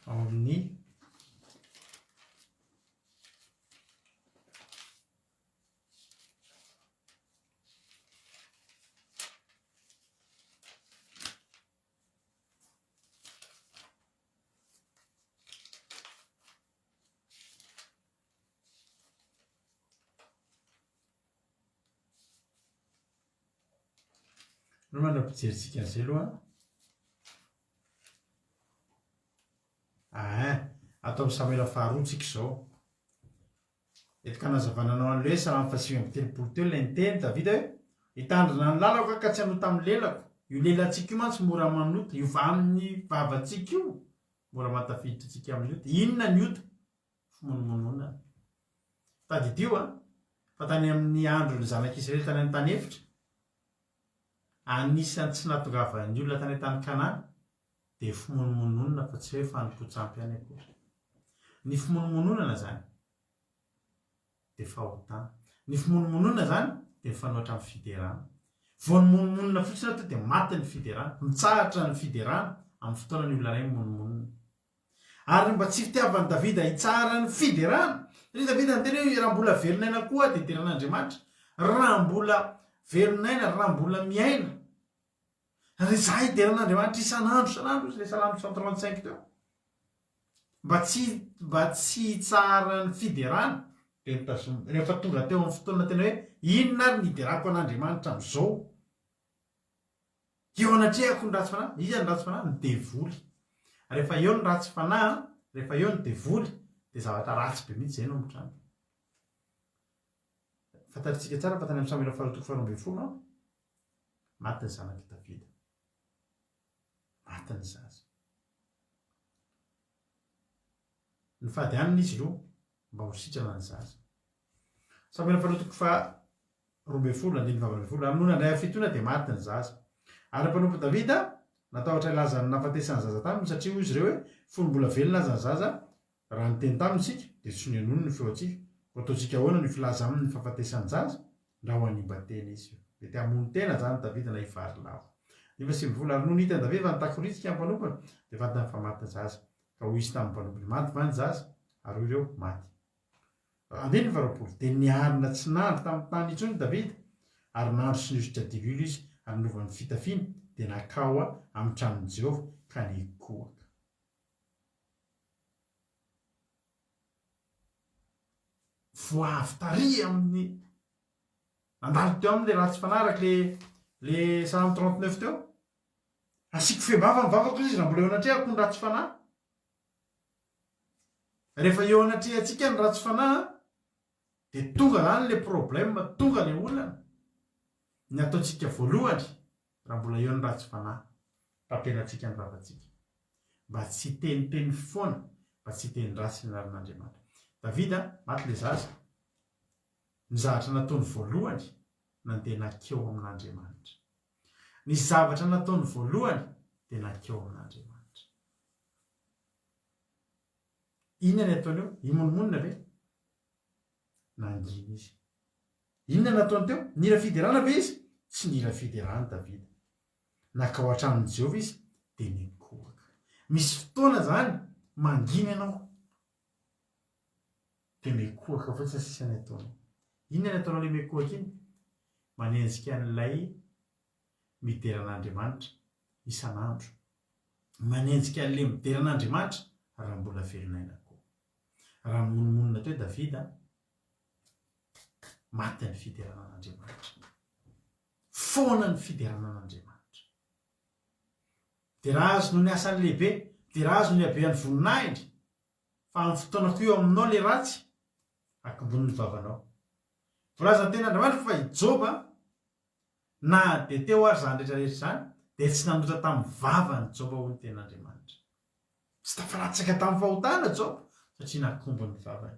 Ao amin'ny Aleo mandra-pijerintsika an'izay aloha. Ahin, ato amin'ny Samoela faharoa tsika izao. Eto ka nazavana anao an'ilay hoe Salamo faha-39 teo ilay niteny Davida hoe, Hitandrina ny lalako aho ka tsy hanota amin'ny lelako. Io lelantsika io mantsy mora manota, io amin'ny vavantsika io mora mahatafiditra antsika amin'ny ota. Inona ny ota? Fimonomononana. Tadidio an, fa tany amin'ny andron'ny zanak'Israely tany an-tany efitra, anisan'ny tsy nahatongavan'ny olona tany an-tany Kanana dia fimonomononana fa tsy hoe fanompoan-tsampy ihany akory. Ny fimonomononana izany dia fahotana. Ny fimonomononana izany dia mifanohitra amin'ny fiderana. Vao nimonomonona fotsiny aho teo dia maty ny fiderana. Mitsahatra ny fiderana amin'ny fotoana ny olona iray mimonomonona. Ary mba tsy fitiavan'i Davida hitsara ny fiderana. Satria Davida niteny hoe, Raha mbola velon'aina koa aho dia hideran'Andriamanitra. Raha mbola velon'aina, raha mbola miaina. Ary izaho hideran'Andriamanitra isan'andro isan'andro, hoy izy ilay Salamo 135 teo. Mba tsy, mba tsy hitsara ny fiderana. Dia notazominy. Rehefa tonga teo amin'ny fotoana tena hoe inona ary ny hiderako an'Andriamanitra amin'izao? Eo anatrehako ny ratsy fanahy. Iza ny ratsy fanahy? Ny devoly. Rehefa eo ny ratsy fanahy, rehefa eo ny devoly, dia zavatra ratsy be mihitsy izay no mitranga. Fantatritsika tsara fa tany amin'ny Samoela faharoa toko faharoa ambinifolo, maty ny zanak'i Davida. Maty ny zaza. Nifady hanina izy aloha mba ho sitrana ny zaza. Samoela faharoa toko faha 12 andininy faha 18, Ary nony handray hafitoana dia maty ny zaza. Ary ny mpanompon'i Davida natahotra hilaza ny nahafatesan'ny zaza taminy, satria hoy izy ireo hoe, Fony mbola velona aza ny zaza, raha niteny taminy isika, dia tsy nohenoiny ny feontsika. Koa ataontsika ahoana no hifilaza aminy ny fahafatesan'ny zaza? Ndrao hanimba tena izy. Mety hamono tena izany Davida na hivary lavo. Nefa 19, Ary nony hitan'i Davida fa nitakoritsika ny mpanompony, dia fantany fa maty ny zaza. Ka hoy izy tamin'ny mpanompony, Maty va ny zaza? Ary hoy ireo, Maty. Andininy faharoapolo, Dia niarina tsy nandry tamin'ny tany intsony Davida, ary nandro sy nihosotra diloilo izy, ary nanova ny fitafiany, dia nankao amin'ny tranon'i Jehovah, ka nikohaka. Vao avy tary amin'ny, nandalo teo aminy ilay ratsy fanahy, araka ilay ilay Salamo 39 teo. Asiako fehim-bava ny vavako izy raha mbola eo anatrehako ny ratsy fanahy. Rehefa eo anatrehantsika ny ratsy fanahy dia tonga zany le problème, tonga le olana. Ny ataontsika voalohany raha mbola eo ny ratsy fanahy, tapenantsika ny vavantsika mba tsy hiteniteny foana, mba tsy hiteny ratsy ny anaran'Andriamanitra. Davida, maty le zaza, ny zavatra nataony voalohany nandeha nankeo amin'Andriamanitra. Ny zavatra nataony voalohany dia nankeo amin'Andriamanitra. Inona ny ataony eo? Himonomonona ve? Nangina izy. Inona no nataony teo? Nila fiderana ve izy? Tsy nila fiderana Davida. Nankao an-tranon'i Jehovah izy dia nikohaka. Misy fotoana izany mangina ianao dia mikohaka fotsiny sisa ny ataonao. Inona ny ataonao ilay mikohaka iny? Manenjika an'ilay midera an'Andriamanitra isan'andro. Manenjika an'ilay midera an'Andriamanitra raha mbola velon'aina koa. Raha nimonomonona teo Davida, maty ny fiderana an'Andriamanitra. Foana ny fiderana an'Andriamanitra. Dera azy noho ny asany lehibe, dera azy noho ny habean'ny voninahiny, fa amin'ny fotoana koa eo aminao ilay ratsy, akombony ny vavanao. Voalazan'ny tenin'Andriamanitra fa i Joba, na dia teo ary izany rehetra rehetra izany, dia tsy nanota tamin'ny vavany Joba hoy ny tenin'Andriamanitra. Tsy tafalatsaka tamin'ny fahotana Joba satria nakombony ny vavany.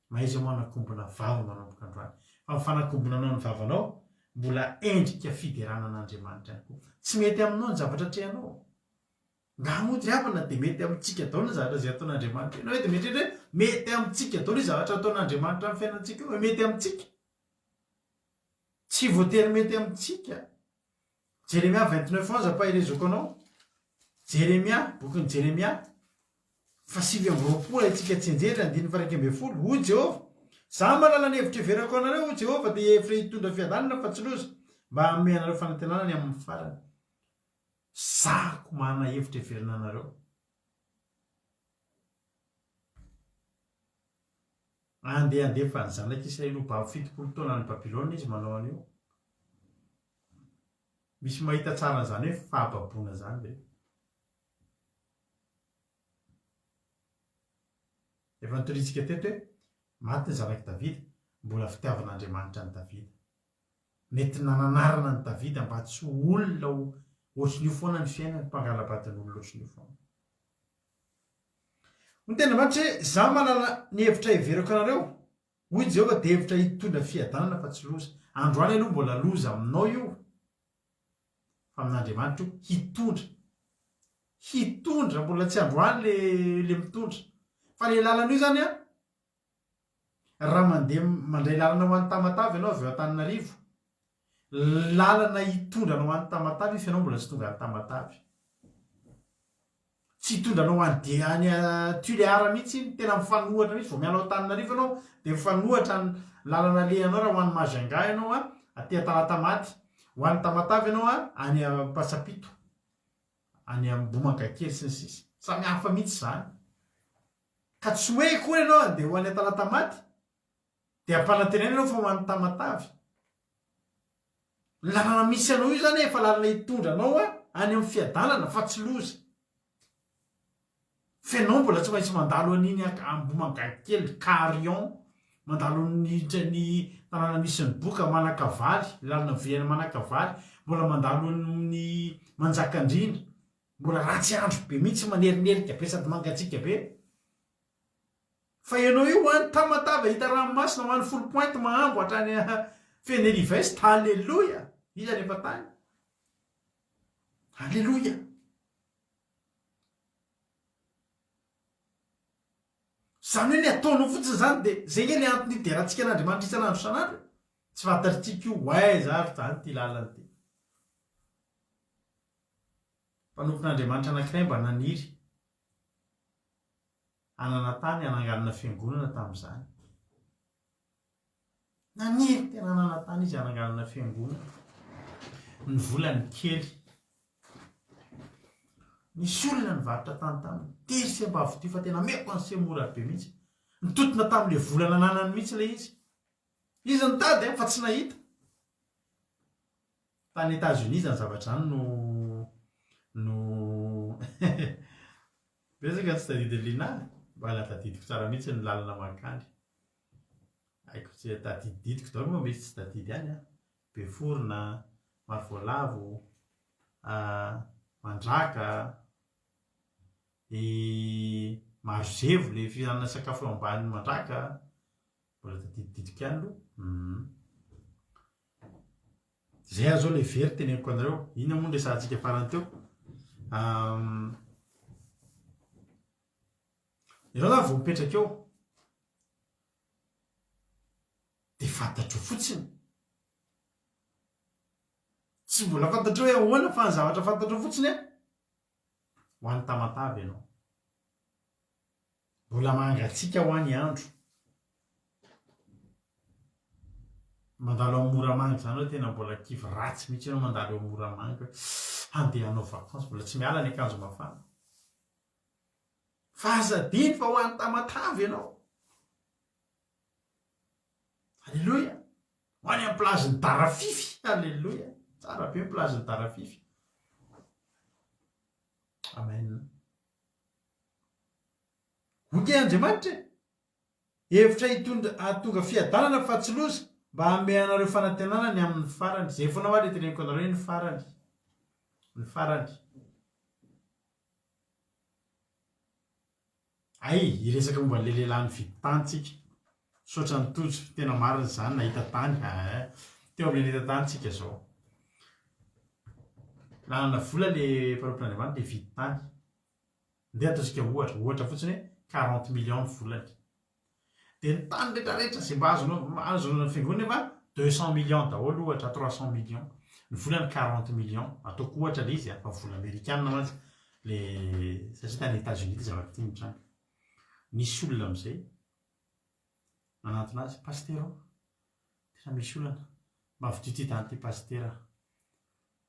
Mahaiza manakombona vava manomboka androany. Fa ny fanakombonanao ny vavanao mbola endrika fiderana an'Andriamanitra ihany koa. Tsy mety aminao ny zavatra atrehanao. Nga moa ry havana dia mety amintsika daholo ny zavatra izay ataon'Andriamanitra io? Ianao ve dia mieritreritra hoe mety amintsika daholo io zavatra ataon'Andriamanitra amin'ny fiainantsika io? Mety amintsika? Tsy voatery mety amintsika. Jeremia 29 11 ampaherezako anao. Jeremia, bokin'i Jeremia, faha 29 isika tsianjery, andininy faha 11. Hoy Jehovah, Izaho mahalala ny hevitra heverako anareo, hoy Jehovah, dia hevitra hitondra fiadanana fa tsy loza, mba hanome anareo fanantenana ny amin'ny farany. Zahako manana hevitra heverina anareo. Andeha handefa ny zanak'Israely ho babo 70 taona any Babylona izy manao an'io. Misy mahita tsara an'izany hoe fahababoana izany ve? Efa notoriantsika teto hoe maty ny zanak'i Davida, mbola fitiavan'Andriamanitra an'i Davida. Nety nananarana an'i Davida mba tsy ho olona ho ohatrin'io foana ny fiainany, mpangala-badin'olona ohatrin'io foana. Hoy ny Tenin'Andriamanitra hoe, Izaho mahalala ny hevitra heveriko anareo, hoy Jehovah, dia hevitra hitondra fiadanana fa tsy loza. Androany aloha mbola loza aminao io, fa amin'Andriamanitra io hitondra. Hitondra, mbola tsy androany le le mitondra. Fa le lalana io zany an, Raha mandeha mandray lalana ho any Tamatave ianao avy eo Antananarivo, lalana hitondra anao any Tamatave io fa ianao mbola tsy tonga any Tamatave. Tsy hitondra anao any dia any Tuléar mihitsy iny, tena mifanohatra mihitsy, vao miala ao Antananarivo ianao dia mifanohatra ny lalana alehanao raha ho any Majunga ianao an, aty Talatamaty, ho any Tamatave ianao an, any Ampasampito, any Ambohimangakely sy ny sisa. Samy hafa mihitsy izany. Ka tsy hoe akory ianao handeha ho any Talatamaty dia ampanantenaina ianao fa ho any Tamatave. Ny lalana misy anao io izany efa lalana hitondra anao any amin'ny fiadanana fa tsy loza. Fa ianao mbola tsy maintsy mandalo an'iny Ambohimangakely, Carion, mandalo ny ny tanàna misy ny boka, Manakavaly, lalana very Manakavaly, mbola mandalo ny Manjakandriana, mbola ratsy andro be mihitsy, manerinerika be sady mangatsiaka be. Fa ianao io ho any Tamatave hita ranomasina, ho any Foulpointe Mahambo hatrany Fenelivest, Alléluia! Iza no efa tany? Alléluia! Izany hoe ny ataonao fotsiny izany dia izay nge le antony hiderantsika an'Andriamanitra isan'andro isan'andro e! Tsy fantatritsika io ho aiza ary izany ity lalana ity. Mpanompon'Andriamanitra anankiray mba naniry hanana tany hananganana fiangonana tamin'izany. Naniry tena hanana tany izy hananganana fiangonana. Ny volany kely. Nisy olona nivarotra tany taminy. Tery se mba vodio fa tena ameko an'se mora be mihitsy. Nitotona tamin'ilay vola nananany mihitsy ilay izy. Izy nitady an, fa tsy nahita. Tany Etats-Unis izany zavatra izany no no betsaka tsy tadidin'i Lina. Mbola tadidiko tsara mihitsy ny lalana mankany. Haiko tsy tadididiko daholo moa misy tsy tadidy ihany an! Beforona, Marovoalavo, Mandraka, i Marozevo le fihinanana sakafo eo ambanin'i Mandraka, mbola tadididiko ihany aloha. Hum. Zay aho zao le very teneniko anareo. Inona moa no resahantsika farany teo? Ianao zany vao mipetraka eo dia fantatrao fotsiny. Tsy mbola fantatrao hoe ahoana fa ny zavatra fantatrao fotsiny an, ho any Tamatave ianao. Mbola mangatsiaka hoa ny andro. Mandalo ao Moramanga izany hoe tena mbola kivy ratsy mihitsy ianao mandalo eo Moramanga hoe handeha hanao vacances, mbola tsy miala ny akanjo mafana. Fa aza adino fa ho any Tamatave ianao. Aleloia. Ho any amin'ny plage-n'i Darafify. Aleloia. Tsara be ny plage-n'i Darafify. Amen. Hoy nge Andriamanitra e! Hevitra hitondra hahatonga fiadanana fa tsy loza, mba hanome anareo fanantenana ny amin'ny farany. Izay foana hoa le teneniko anareo hoe ny farany. Ny farany. Hay, hiresaka momba an'ilay lehilahy nividy tany tsika. Misaotra an'i Tojo, tena marina izany, nahita tany, aa. Teo amin'ilay nahita tany tsika izao. Nanana vola ilay mpanompon'Andriamanitra hividy tany. Ndeha ataontsika ohatra, ohatra fotsiny hoe quarante millions ny volany. Dia ny tany rehetra rehetra izay mba azonao, azonao ny fiangonana nefa deux cent millions daholo ohatra, trois cent millions. Ny volany quarante millions, ataoko ohatra ilay izy an, fa vola amerikana mantsy le satria tany Etats Unis ity zavatra ity nitranga. Nisy olona amin'izay nanantona azy, Pasitera ô, tena misy olana, mba vidio ity tany ity Pasitera.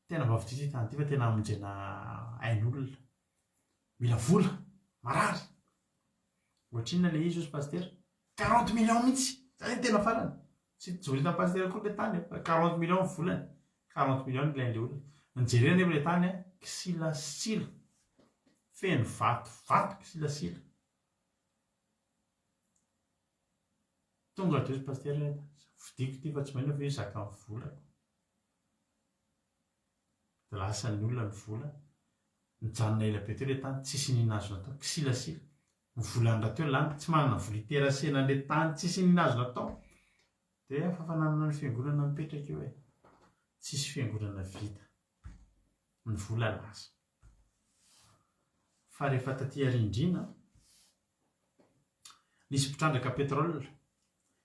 Tena mba vidio ity tany ity fa tena hamonjena ain'olona. Mila vola, marary. Ohatrinona le izy hozy pasitera? 40 millions mihitsy! Zay ny tena farany. Tsy joritan'i pasitera akory le tany fa 40 millions ny volany. 40 millions no ilain'le olona. Nijerena anefa le tany an, kisilasila. Feno vatovato kisilasila. Tonga de hozy pasitera hoe vidiako ity fa tsy maninona fa io zakan'ny volako. Dia lasan'ny olona ny vola, nijanona ela be teo ilay tany, tsisy n'inona azo natao, kisilasila. Ny volany rahateo lany, tsy manana vola hiterasena an'ilay tany, tsisy n'inona azo natao. Dia hafa fa nanana ny fiangonana mipetraka eo e. Tsisy fiangonana vita. Ny vola lasa. Fa rehefa taty aoriandriana, nisy mpitrandraka pétrole,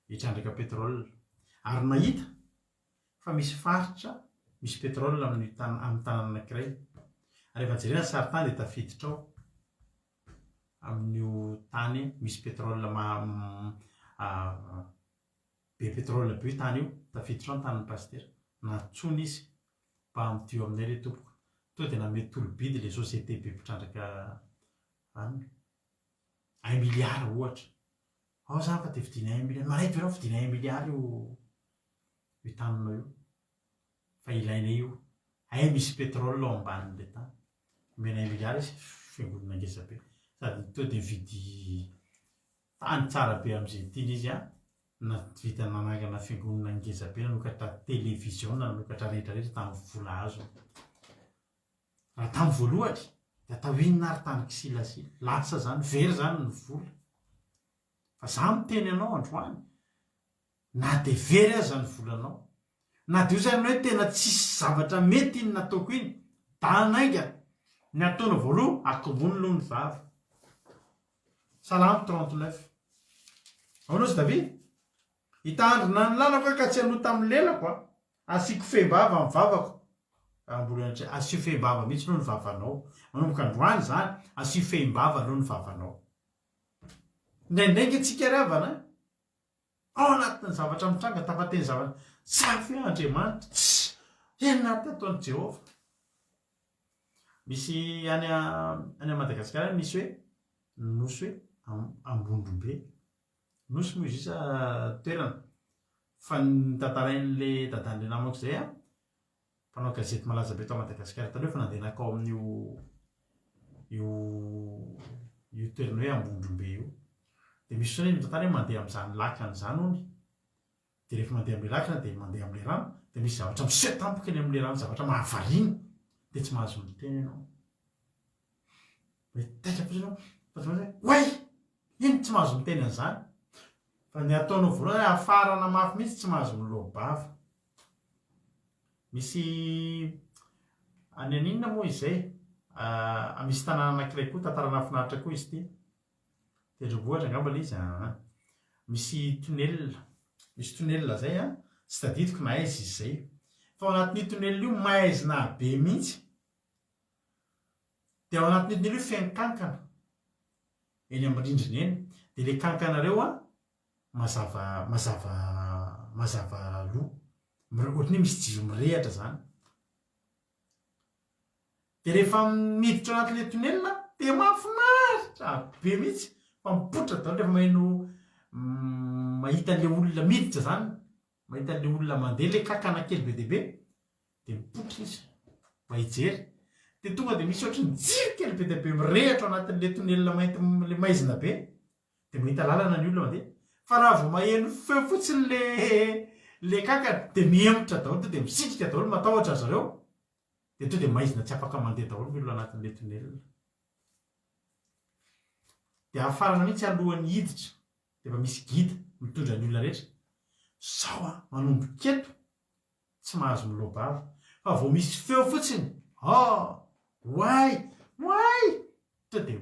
hitrandraka pétrole, ary nahita fa misy faritra misy pétrole amin'ny tan amin'ny tanàna anankiray. Ary rehefa jerena ny sarintany dia tafiditra ao amin'io tany misy pétrole ma be pétrole be io tany io, tafiditra ao ny tanin'ny pasitera. Nantsoina izy mba hampdio aminay re tompoko. Tonga dia nanome tolo-bidy ilay société be mpitrandraka vanona. Un milliard ohatra. Ao zany fa dia vidiana un milliard, manaiky ve ianao vidiana un milliard io io taninao io? Fa ilainay io. Hay misy pétrole ao ambanin'ilay tany. Omena un milliard izy, fiangonana ngeza be. Sady tonga dia mividy tany tsara be amin'izay tiany izy an, nahavita nanangana fiangonana ngeza be, nanokatra télévision, nanokatra rehetra rehetra tamin'ny vola azony. Raha tamin'ny voalohany dia atao inona ary tany kisilasila? Lasa zany, very zany ny vola. Fa za miteny anao androany, na dia very aza ny volanao, na dia osa ianao hoe tena tsisy zavatra mety iny nataoko iny, danainga, ny ataonao voaloha, akombony aloha ny vava. Salamo 39. Ahoana ozy David? Hitandrina ny lalako aho ka tsy hanota amin'ny lelako a. Asiako fehim-bava ny vavako. Raha mbola tsy, asio fehim-bava mihitsy aloha ny vavanao. Manomboka androany izany, asio fehim-bava aloha ny vavanao. Indraindray ange tsika ry havana, ao anatin'ny zavatra mitranga, tafateny zavatra, za ve Andriamanitra? Tsia! Inona ary ty ataon'i Jehovah? Misy any any Madagasikara any misy hoe nosy hoe Ambondrombe. Nosy moa izy io sa toerana? Fa ny tantarain'le dadan'le namako izay an, mpanao gazety malaza be tao Madagasikara taloha efa nandeha nankao amin'io io io toerana hoe Ambondrombe io. Dia misy fotoana izy mitantara hoe mandeha amin'izany lakana izany hono. Dia rehefa mandeha amin'ilay lakana dia mandeha amin'ilay rano, dia misy zavatra miseho tampoka eny amin'ilay rano, zavatra mahavariana, dia tsy mahazo miteny ianao. Hoe taitra fotsiny ianao, fa tsy maintsy hoe oay! Ino tsy mahazo miteny an'izany? Fa ny ataonao voalohany hoe hafarana mafy mihitsy tsy mahazo miloa-bava. Misy any an'inona moa izay? Misy tanàna anankiray koa, tantara nahafinaritra koa izy ity. Tendrombohitra angamba ilay izy aa. Misy tunnel, misy tunnel zay an, tsy tadidiko na aiza izy izay. Fa ao anatin'io tunnel io maizina be mihitsy. Dia ao anatin'io tunnel io feno kankana. Eny amin'ny rindrina eny. Dia ilay kankana ireo an, mazava mazava mazava loha. Ohatran'ny hoe misy jiro mirehatra izany. Dia rehefa miditra ao anatin'ilay tunnel dia mahafinaritra be mihitsy fa mipoitra daholo rehefa maheno mahita an'ilay olona miditra izany, mahita an'ilay olona mandeha ilay kakana kely be dia be dia mipoitra izy mba hijery. Dia tonga dia misy ohatran'ny jiro kely be dia be mirehitra ao anatin'ilay tunnel mainty ilay maizina be. Dia mahita lalana ny olona mandeha. Fa raha vao maheno feo fotsiny le le kankana dia mihemotra daholo, tonga dia misitrika daholo, matahotra ry zareo. Dia tonga dia maizina tsy afaka mandeha daholo ny olona anatin'ilay tunnel. Dia hafarana mihitsy alohan'ny hiditra dia efa misy guide mitondra ny olona rehetra. Zao an, manomboka eto tsy mahazo miloa-bava fa vao misy feo fotsiny, oh! Oay! Oay! Tonga dia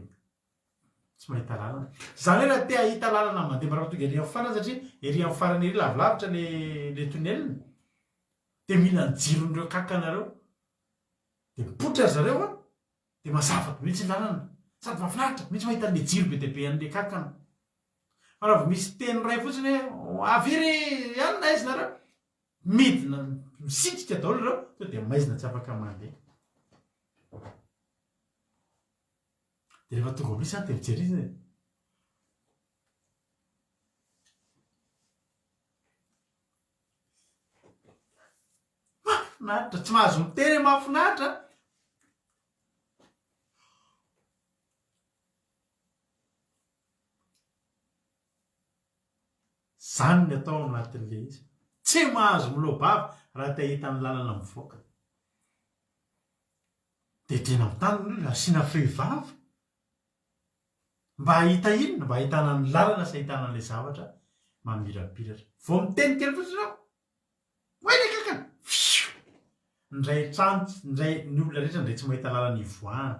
Tsy mahita lalana. Zany hoe raha te hahita lalana mandeha mba tonga ery amin'ny farany satria ery amin'ny farany ery lavilavitra le le tunnel dia mila ny jiron'ireo kankana ireo. Dia mipoitra ry zareo an, dia mazava be mihitsy ny lalana. Sady mahafinaritra mihitsy mahita an'le jiro be dia be an'le kankana. Fa raha vao misy teny iray fotsiny hoe avia ry anona aiza nareo? Midina misitrika daholo ireo, tonga dia maizina tsy afaka mandeha. Dia rehefa tonga ao amin'io izany dia mijery izy e. Mahafinaritra, tsy mahazo miteny hoe mahafinaritra. Izany ny atao ao anatin'ilay izy. Tsy mahazo miloa-bava raha te hahita ny lalana mivoaka. Dia tena mitany ny olona, asiana fehy vava mba hahita inona? Mba hahitana ny lalana sy hahitana an'ilay zavatra mamirapiratra. Vao miteny kely fotsiny ianao, oay ilay kankana! Fioo! Indray trano, indray ny olona rehetra indray tsy mahita lalana hivoahana.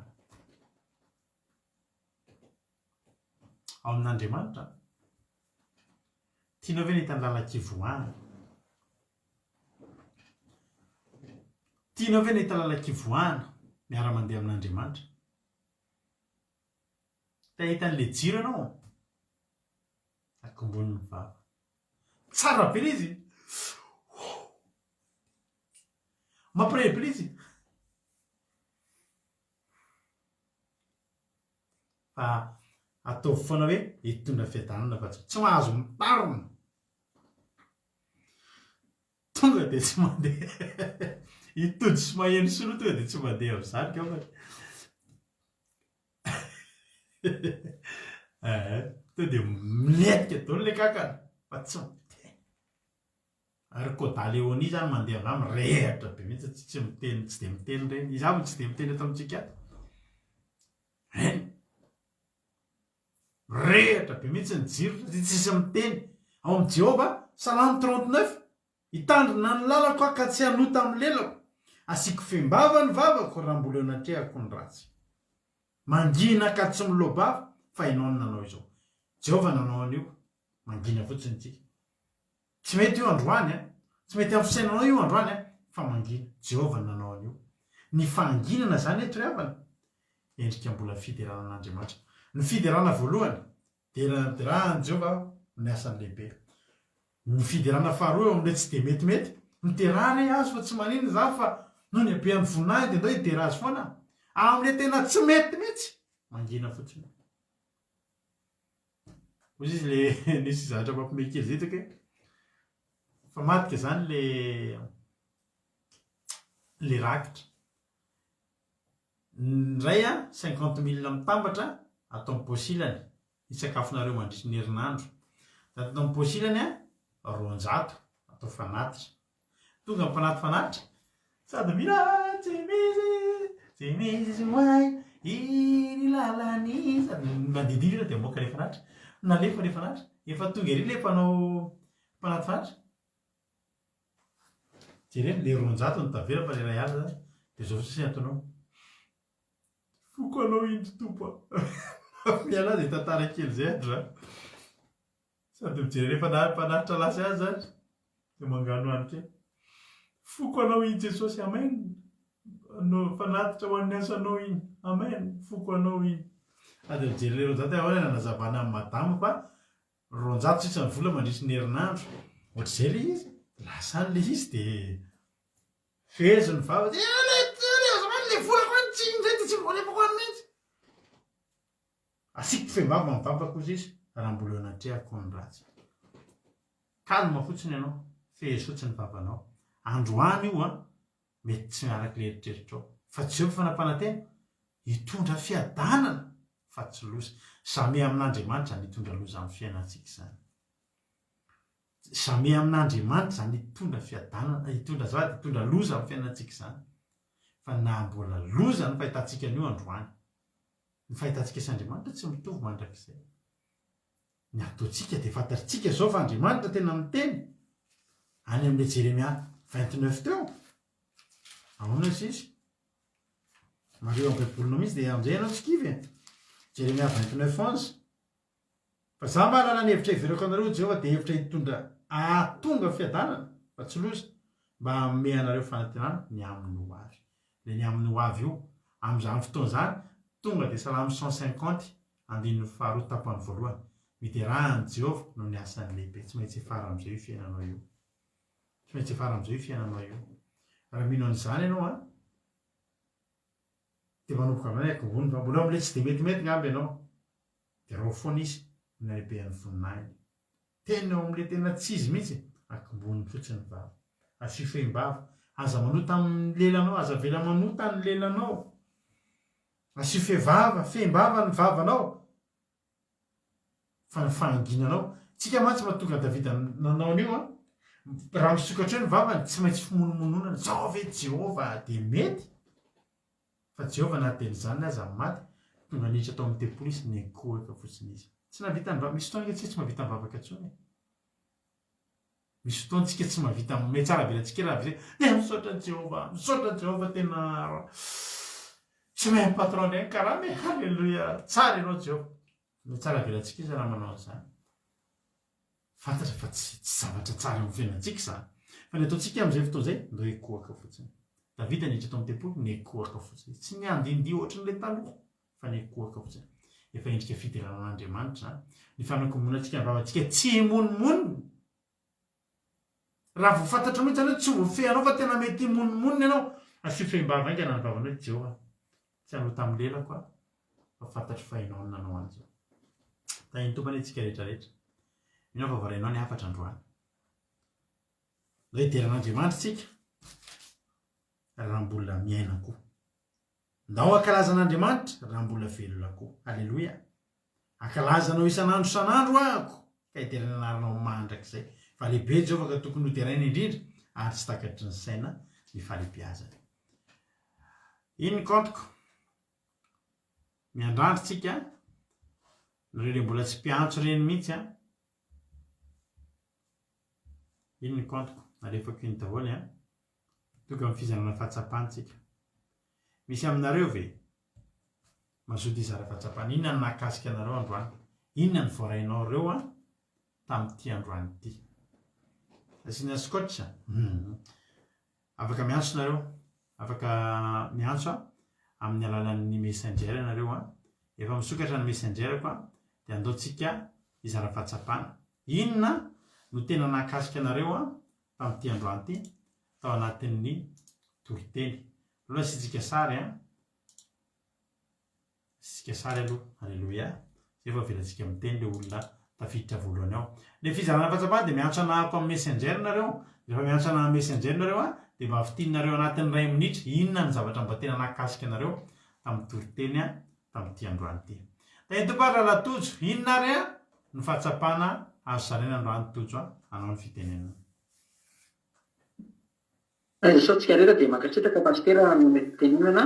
Ao amin'Andriamanitra. Tianao ve ny hahita ny lalan-kivoahana? Tianao ve ny hahita lalan-kivoahana miara-mandeha amin'Andriamanitra? Te hahita an'ilay jiro ianao? Akombony ny vava. Tsara be ilay izy! Mampirehitra be ilay izy! Fa. Ataovy foana hoe hitondra fiadanana fa tsy tsy mahazo mitarina. Tonga dia tsy mandeha. I Tody sy Maheno Sinoa tonga dia tsy mandeha amin'izany angambany. Eeh, tonga dia milentika daholo ilay kankana fa tsy miteny. Ary Koda Léonie zany mandeha amin'izany mirehitra be mihitsy, tsy tsy miteny, tsy dia miteny ireny. Izy avy no tsy dia miteny eto amintsika ato. Eny. Mirehitra be mihitsy ny jiro satria tsisy miteny. Ao amin'i Jehovah, Salamo 39, Hitandrina ny lalako aho ka tsy hanota amin'ny lelako. Asiako fehim-bava ny vavako raha mbola eo anatrehako ny ratsy. Mangina ka tsy miloa-bava fa ianao no nanao izao. Jehovah nanao an'io. Mangina fotsiny tsika. Tsy mety io androany an! Tsy mety amin'ny fisainanao io androany an! Fa mangina. Jehovah no nanao an'io. Ny fahanginana izany eto ry havana, endrika mbola fiderana an'Andriamanitra. Ny fiderana voalohany, dera dera an'i Jehovah aho ny asany lehibe. Ny fiderana faharoa eo amin'ilay tsy dia metimety, miderà re azy fa tsy maninona izany fa noho ny habean'ny voninahiny dia ndao hidera azy foana. Amin'ilay tena tsy mety mihitsy, mangina fotsiny. Hoy izy le nisy zavatra mampiomehy kely zay hitako hoe famadika zany le le rakitra. Ny iray a cinquante mille mitambatra atao amin'ny paosy ilany, ny sakafonareo mandritry ny herinandro. Dia atao amin'ny paosy ilany a 200 atao fanatitra. Tonga ny mpanaty fanatitra, sady mihira tsy misy, tsy misy tsy mahay, iny lalany, sady mandididy ireo dia mamoaka ilay fanatitra. Nalefa ilay fanatitra, efa tonga ery ilay mpanao mpanaty fanatitra. Jerena, ilay 200 no tavela fa ilay 1000 zany, dia izao sisa ny ataonao. Foko anao iny ry Tompo a! Mialà izay tantara kely izay andry a! Sady mijery rehefa mpanaritra lasy azy zany dia manganohano kely. Foko anao iny Jesosy Amen. No fanatitra ho an'ny asanao iny. Amen. Foko anao iny. Sady mijery ilay 200 ahoana nanazavana amin'i madama fa 200 sisa ny vola mandritry ny herinandro. Ohatr'izay ilay izy. Lasa any ilay izy dia fehezo ny vava. Dia ilay ilay volako any tsy indray dia tsy mbola alefako any mihitsy. Asiako fehim-bava ny vavako hozy izy raha mbola eo anatrehako ny ratsy. Calme fotsiny ianao, fehezo fotsiny ny vavanao. Androany io an, mety tsy araka ilay eritreritrao. Fa tsy eo fa nampanantena hitondra fiadanana fa tsy loza. Jamais amin'Andriamanitra izany hitondra loza amin'ny fiainantsika izany. Jamais amin'Andriamanitra izany hitondra fiadanana, hitondra azafady, hitondra loza amin'ny fiainantsika izany. Fa na mbola loza ny fahitantsika an'io androany. Ny fahitantsika sy Andriamanitra tsy mitovy mandrakizay. Ny ataontsika dia fantatritsika izao fa Andriamanitra tena miteny any amin'ilay Jeremia 29 teo. Ahoana izy izy? Mariho amin'ny Baibolinao mihitsy dia amin'izay ianao tsy kivy e. Jeremia 29 11. Fa za mahalala ny hevitra heveriko anareo, hoy Jehovah, dia hevitra hitondra hahatonga fiadanana, fa tsy loza, mba hanome anareo fanantenana ny amin'ny ho avy. Ilay ny amin'ny ho avy io, amin'izany fotoana izany, tonga dia Salamo 150, andininy faharoa tapany voalohany, Miderà an'i Jehovah noho ny asany lehibe. Tsy maintsy hiafara amin'izay io fiainanao io. Tsy maintsy hiafara amin'izay io fiainanao io. Raha mino an'izany ianao an, dia manomboka amin'izany akombony fa mbola eo amin'ilay tsy dia metimety angamba ianao. Derao foana izy ny halehibehan'ny voninahiny. Tena eo amin'ilay tena tsy izy mihitsy, akombony fotsiny ny vava. Asio fehim-bava. Aza manota amin'ny lelanao, aza avela manota ny lelanao. Asio fehivava, fehim-bava ny vavanao. Fa ny fahanginanao. Tsika mantsy mahatonga an'i Davida nanao an'io an. Raha misokatra eo ny vavany, tsy maintsy fimonomononana. Zao ve Jehovah dia mety? Fa Jehovah na dia ny zanany aza maty, tonga niditra tao amin'ny tempoly izy, niankohoka fotsiny izy. Tsy nahavita nivavaka. Misy fotoana ange tsika tsy mahavita mivavaka intsony e. Misy fotoana tsika tsy mahavita miha tsara avelantsika raha avy dia misaotra an'i Jehovah, misaotra an'i Jehovah tena tsy mahay patron indray ny karama e, haleloia, tsara ianao Jehovah. Miha tsara avelantsika izy raha manao an'izany. Fantatra fa tsy tsy zavatra tsara eo amin'ny fiainantsika izany. Fa ny ataontsika amin'izay fotoana izay, ndao hikohaka fotsiny. Davida niditra tao amin'ny tempoly, nikohaka fotsiny. Tsy niandindia ohatran'ilay taloha, fa nikohaka fotsiny. Efa endrika fiderana an'Andriamanitra izany. Ny fanakombonantsika ny vavantsika tsy himonomonona. Raha vao fantatrao mihitsy izany hoe tsy voafehinao fa tena mety himonomonona ianao, asio fehim-bava haingana ny vavanao hoe Jehovah, tsy hanota amin'ny lelako aho, fa fantatro fa ianao no nanao an'izao. Tahin'ny Tompo anie tsika rehetra rehetra. Mino aho fa voarainao ny hafatra androany. Ndao hidera an'Andriamanitra tsika raha mbola miaina koa. Ndao hankalaza an'Andriamanitra raha mbola velona koa. Aleloia. Hankalaza anao isan'andro isan'andro ahako ka hidera ny anaranao mandrakizay. Fa lehibe Jehovah ka tokony hoderaina indrindra ary tsy takatry ny saina ny fahalehibeazany. Iny ny kaontiko. Miandrandra tsika. Nareo le mbola tsy mpiantso ireny mihitsy an. Iny ny kaontiko. Alefako iny daholo an. Tonga amin'ny fizarana fahatsapana tsika. Misy aminareo ve mazoto hizara fahatsapana? Inona no nahakasika anareo androany? Inona no voarainao ireo an tamin'ity androany ity? Asiana scotch? Hum. Afaka miantso nareo. Afaka miantso amin'ny alalan'ny messenger ianareo an. Efa misokatra ny messenger-ko an, dia andao tsika hizara fahatsapana. Inona no tena nahakasika anareo an tamin'ity androany ity tao anatin'ny toriteny? Aloha asiantsika sary an. Asiantsika sary aloha. Aleloia. Zay vao avelantsika miteny le olona tafiditra voalohany ao. Le fizarana fahatsapana dia miantso anah ato amin'ny messenger nareo. Rehefa miantso anah amin'ny messenger nareo an, dia mba fintininareo anatin'ny iray minitra inona ny zavatra mba tena nahakasika anareo tamin'ny toriteny tamin'ity androany ity. Tahin'ny Tompo ary Rahalahy Tojo, inona ary an no fahatsapana azo zaraina androany Tojo an, anao ny fitenenana. Misaotra antsika rehetra dia mankasitraka Pasitera nanome fitenenana.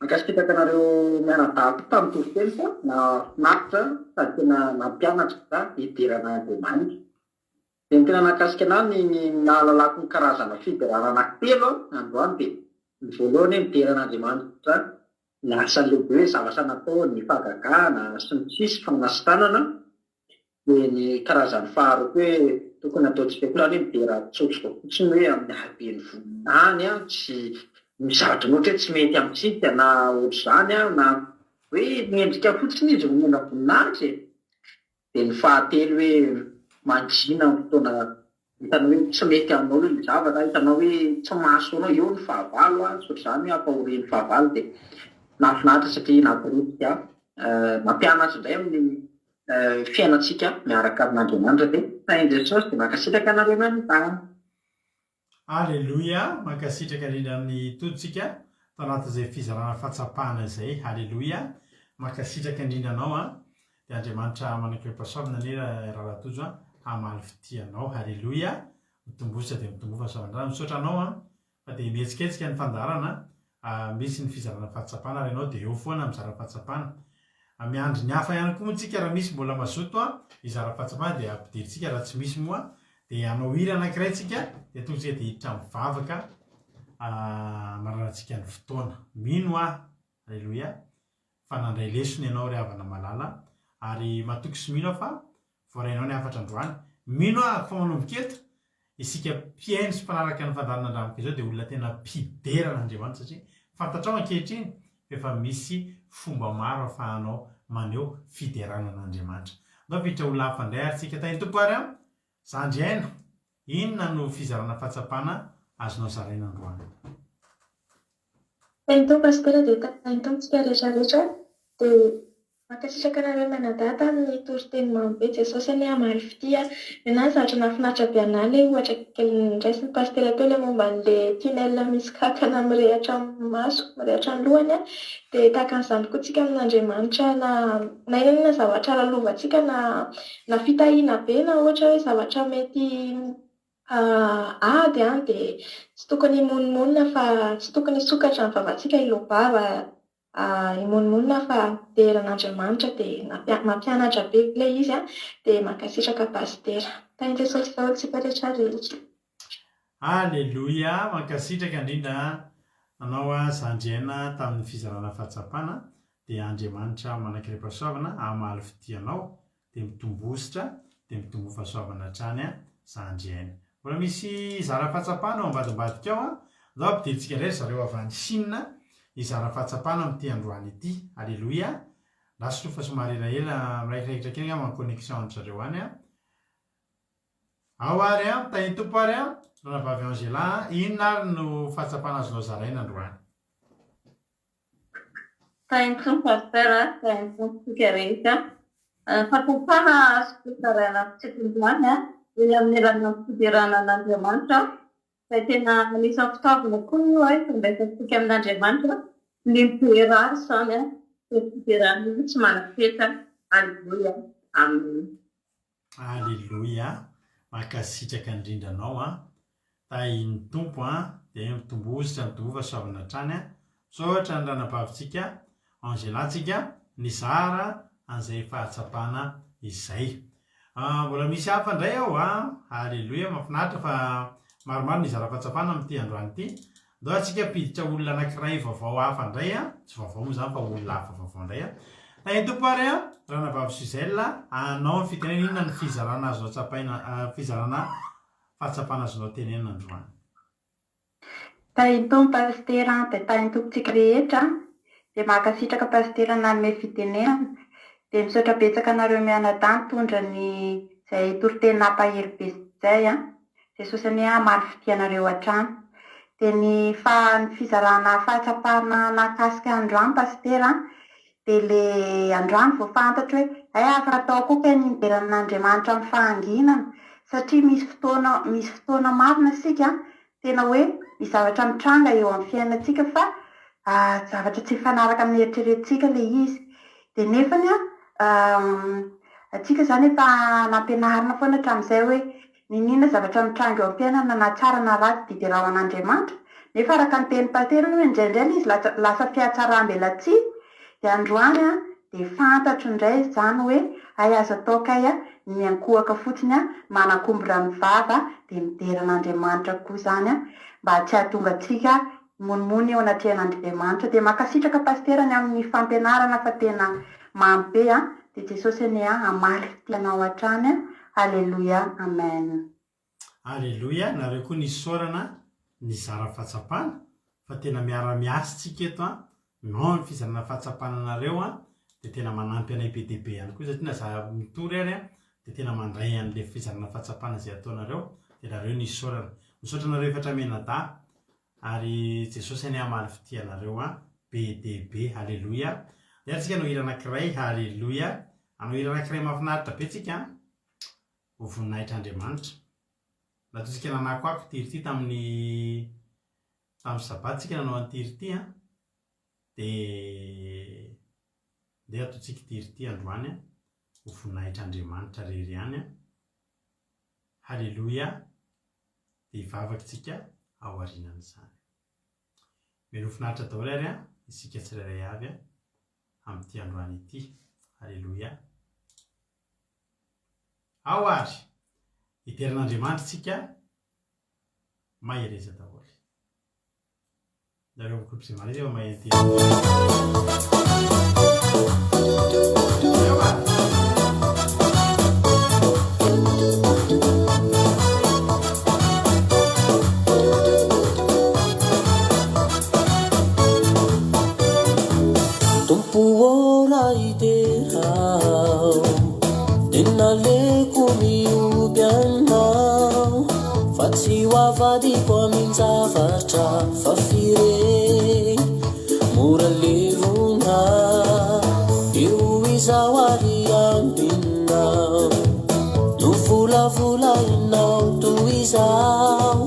Mankasitraka anareo mianadahy koa tamin'ny toriteny fa nahafinaritra sady tena nampianatra hiderana Andriamanitra. Dia ny tena nahakasika anah ny ny nahalalako ny karazana fiderana anankitelo androany dia ny voalohany hoe midera an'Andriamanitra ny asany lehibe hoe zavatra nataony, fahagagana sy ny sisa, fanasitranana. Dia ny karazany faharoa koa hoe tokony ataontsika koa izany hoe midera tsotra fotsiny hoe amin'ny haben'ny voninahiny an, tsy misy zavatra ohatra hoe tsy mety amintsika na ohatr'izany an, na hoe mendrika fotsiny izy omena voninahitra e. Dia ny fahatelo hoe mangina amin'ny fotoana hitanao hoe tsy mety aminao ilay zavatra, hitanao hoe tsy mahasoa anao, eo ny fahavalo an, tsy ohatr'izany hoe ampahorian'ny fahavalo dia nahafinaritra satria nampirisika, nampianatra indray amin'ny fiainantsika miaraka amin'Andriamanitra dia tahin'i Jesosy dia mankasitraka anareo nanontany. Aleloia, mankasitraka indrindra ny Tompontsika tao anatin'izay fizarana fahatsapana izay, Aleloia, mankasitraka indrindra anao an, dia Andriamanitra manan-kerim-pahasoavana anie Rahalahy Tojo an, hamaly fitia anao, Aleloia, mitombosa dia mitomboa fahasoavan-drano, misaotra anao an, Fa dia mihetsiketsika ny fandaharana a, misy ny fizarana fahatsapana ary ianao dia eo foana mizara fahatsapana. Miandry ny hafa ihany koa moa tsika raha misy mbola mazoto a hizara fahatsapana dia ampidirintsika raha tsy misy moa dia hanao hira anankiray tsika dia tonga tsika dia hiditra mivavaka hamaranantsika ny fotoana. Mino aho, Aleloia, fa nandray lesona ianao ry havana malala ary matoky sy mino aho fa Voarainao ny hafatra androany. Mino aho fa manomboka eto, isika mpihaino sy mpanaraka ny fandaharana Andramiko izao dia olona tena mpidera an'Andriamanitra satria fantatrao ankehitriny fa efa misy fomba maro ahafahanao maneho fiderana an'Andriamanitra. Andao hampiditra olona hafa indray ary tsika. Tahin'ny Tompo ary an! Zandry aina, inona no fizarana fahatsapana azonao zaraina androany? Tahin'ny Tompo Pasitera dia tahin'ny Tompo tsika rehetra rehetra dia Mankasitraka anareo mianadahy tamin'ny toriteny mamy be Jesosy anie hamaly fitia. Nenah ny zavatra nahafinaritra be anah le ohatra kely noraisin'i Pasitera teo le momba an'le tunnel misy kankana mirehatra amin'ny maso, mirehatra ny lohany an, dia tahaka an'izany koa tsika amin'Andriamanitra na na inona inona zavatra lalovantsika na na fitahiana be na ohatra hoe zavatra mety ady an dia tsy tokony himonomonona fa tsy tokony hisokatra ny vavantsika hiloa-bava himonomonona fa dera an'Andriamanitra dia mampianatra be ilay izy an, dia mankasitraka Pasitera. Tahin'i Jesosy daholo tsika rehetra rehetra. Aleloia! Mankasitraka indrindra anao zandry aina tamin'ny fizarana fahatsapana dia Andriamanitra manankiray-pahasoavana hamaly fitia anao dia mitombositra dia mitomboa fahasoavana hatrany an zandry aina. Mbola misy hizara fahatsapana ao ambadimbadika ao an, ndao ampidirintsika indray ry zareo avy any Chine hizara fahatsapana amin'ity androany ity. Aleloia. Lasa aloha fa somary elaela miraikiraikitra kely angamba ny connexion an-dry zareo any an. Ao ary an, tahin'ny Tompo ary an, Ranabavy Angela an, inona ary no fahatsapana azonao zaraina androany? Tahin'ny Tompo Pasteur a, tahin'ny Tompo tsika rehetra. Fahatsapana azoko zaraina amintsika androany eny amin'ny alalan'ny fiderana an'Andriamanitra, izay tena anisan'ny fitaovana koa io ifandraisantsika amin'Andriamanitra, ny midera Azy izany dia fiderana io tsy manam-petra. Aleloia. Amen. Aleloia. Mankasitraka indrindra anao an. Tahin'ny Tompo an, dia mitomboa sy mitomboa fahasoavana hatrany an. Misaotra ny ranabavintsika Angela tsika nizara an'izay fahatsapana izay. Mbola misy hafa indray ao an, Aleloia, mahafinaritra fa maromaro nizara fahatsapana amin'ity androany ity. Ndao antsika hampiditra olona anankiray vaovao hafa indray an, tsy vaovao moa izany fa olona hafa vaovao indray an. Tahin'ny Tompo ary an, ranabavy Suzelle, anao ny fitenenana, inona no fizarana azonao tsapaina, fizarana fahatsapana azonao tenenina androany. Tahin'ny Tompo Pasitera an, dia tahin'ny Tompo tsika rehetra an, dia mankasitraka Pasitera nanome fitenenana, dia misaotra betsaka anareo mianadahy nitondra ny izay toriteny nampahery be izay an, Jesosy anie hamaly fitia anareo hatrany. Dia ny fa ny fizarana fahatsapana nahakasika androany Pasitera an, Dia le androany vao fantatro hoe hay afaka atao koa kay ny midera an'Andriamanitra amin'ny fahanginana satria misy fotoana misy fotoana marina isika tena hoe misy zavatra mitranga eo amin'ny fiainantsika fa zavatra tsy mifanaraka amin'ny eritreretintsika le izy dia nefany an antsika izany efa nampianarina foana hatramin'izay hoe N'inon'inona zavatra mitranga eo am-piainana na tsara na ratsy dia derao an'Andriamanitra. Nefa araka ny tenin'i Pasitera hoe indraindray ilay izy lasa fihatsaram-belatsihy dia androany an dia fantatro indray izany hoe hay azo atao kay ny miankohoka fotsiny an, manakombona ny vava dia midera an'Andriamanitra koa izany an mba tsy hahatonga antsika Mimonomono eo anatrehan'Andriamanitra. Dia mankasitraka Pasitera ny amin'ny fampianarana fa tena mamy be a! Dia Jesosy anie a hamaly fitia anao hatrany a! Aleloia Amen. Aleloia, nareo koa nisaorana nizara fahatsapana fa tena miara miasa tsika eto an, non ny fizarana fahatsapana anareo an dia tena manampy anay be dia be ihany koa satria na za mitory ary an dia tena mandray an'le fizarana fahatsapana izay ataonareo dia nareo nisaorana. Misaotra anareo efatra mianadahy Ary Jesosy anie hamaly fitia anareo an, be dia be, haleloia. Ndeha ary tsika hanao hira anankiray, haleloia. Hanao hira anankiray mahafinaritra be tsika an, ho voninahitr'Andriamanitra. Nataontsika nanakoako ity hira ity tamin'ny, tamin'ny sabata tsika nanao an'ity hira ity an, dia ndeha ataontsika ity hira ity androany an, ho voninahitr'Andriamanitra irery ihany an. Haleloia. dia hivavaka isika ao aorianan'izany. Mialoha finaritra daholo ary an, isika tsirairay avy an, amin'ity androany ity. Aleloia. Ao ary, hidera an'Andriamanitra isika, mahereza daholo. Nareo groupe zay mahay efa mahay an'ity. Tompo ô raha hidera aho Dia naleoko mihoby anao Fa tsy ho avadiko amin-javatra Fa firy mora levona Eo izaho ary ambinao Novolavolainao toy izao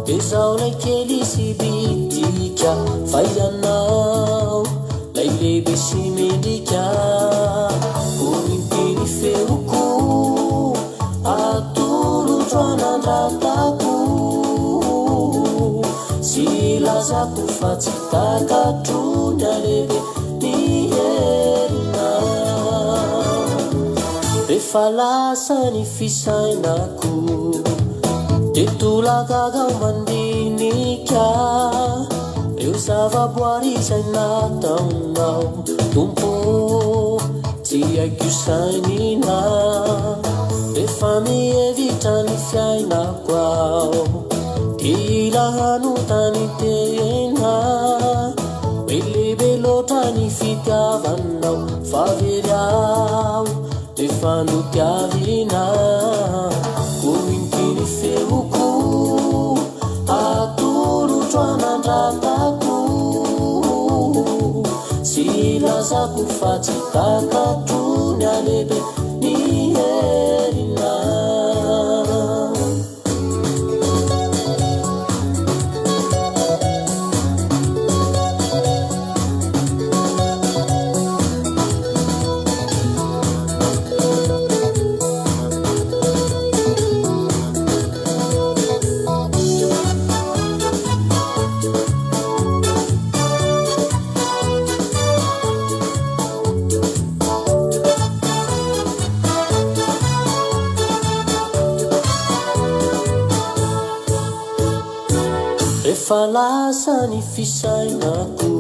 Dia izaho lay kely sy bitika Fa ianao lay lehibe sy mendrika Koa inty ny feoko Atolotro anandratako Sy ilazako fa tsy takatro ny halehibe ny herinao Rehefa lasa ny fisainako Dia tolagaga aho mandinika Reo zavaboary izay nataonao Tompo ô, tsy haiko sainina Rehefa mihevitra ny fiainako aho Dia hila hanontany tena Hoe lehibe loatra ny fitiavanao Fa very aho rehefa notiavina Koa inty ny feoko Atolotro anandratako Sy ilazako fa tsy takatro. ny halehibe ny herinao. Rehefa lasa ny fisainako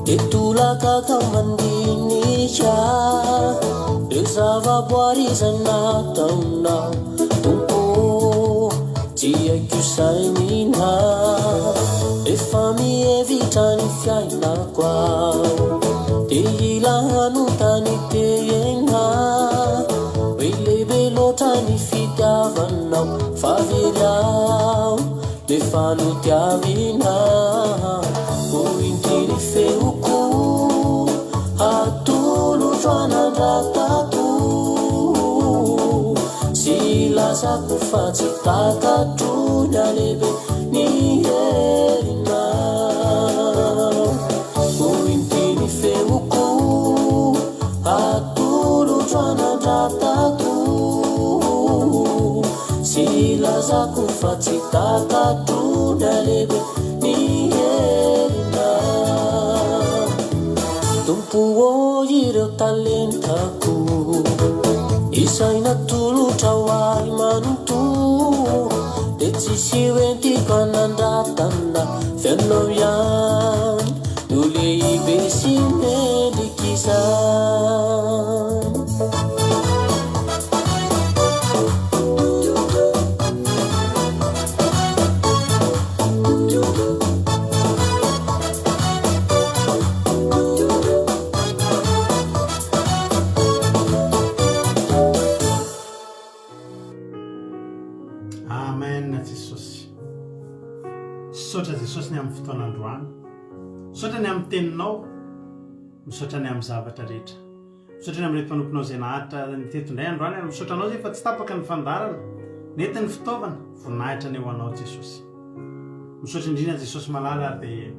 Dia tolakaka mandinika Ireo zavaboary izay nataonao Tompo ô, tsy haiko sainina Rehefa mihevitra ny fiainako aho Dia hila hanontany tena Hoe lehibe loatra ny fitiavanao Fa very aho nefa notiavina Hoy inty ny feoko Atolotro anandratako Sy hilazako fa tsy takatro ny halehibe ny herinao Hoy inty ny feoko Atolotro anandratako Sy hilazako fa tsy takatro ny halehibe ny herinao Tompo ô ireo talentako Izay natolotrao ahy manontolo Dia tsisy hoentiko hanandratana F'ianao ihany no lehibe sy mendrika izany. Amen Jesosy. Misaotra Jesosy ny amin'ny fotoana androany. Misaotra ny amin'ny teninao. Misaotra ny amin'ny zavatra rehetra. Misaotra ny amin'ireto mpanomponao izay naharitra ny teto indray androany ary misaotra anao izay fa tsy tapaka ny fandaharana. Nety ny fitaovana. Voninahitra anie ho anao Jesosy. Misaotra indrindra Jesosy malala ary dia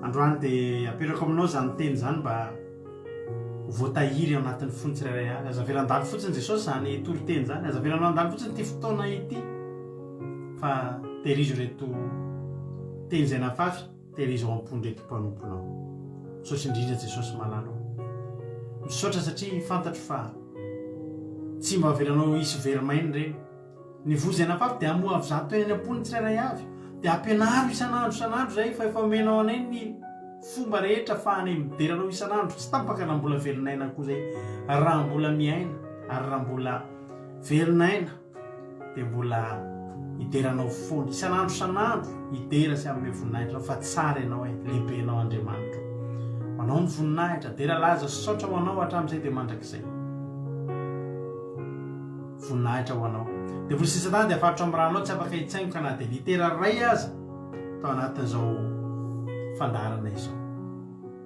androany dia apetrako aminao izany teny izany mba ho voatahiry ao anatin'ny fony tsirairay avy. Aza avela handalo fotsiny Jesosy izany toriteny izany. Aza avelanao handalo fotsiny ity fotoana ity fa tehirizo ireto teny izay nafafy. Tehirizo ao am-pon'ireto mpanomponao. Misaotra indrindra Jesosy malala o. Misaotra satria fantatro fa tsy mba avelanao hisy very maina ireny. Ny voa izay nafafy dia hamoa avy zato eny am-pon'ny tsirairay avy. Dia ampianaro isan'andro isan'andro izay fa efa omenao anay ny fomba rehetra afahanay midera anao isan'andro tsy tapaka raha mbola velon'aina koa izay. Raha mbola miaina ary raha mbola velon'aina. dia mbola hidera anao foana isan'andro isan'andro hidera sy hanome voninahitra anao fa tsara ianao e lehibe ianao Andriamanitro manao ny voninahitra dera laza sy saotra ho anao hatramin'izay dia mandrakizay voninahitra ho anao devoly sy satana dia faritra amin'ny ranao tsy afaka hitsaingoka na dia litera iray aza tao anatin'izao fandaharana izao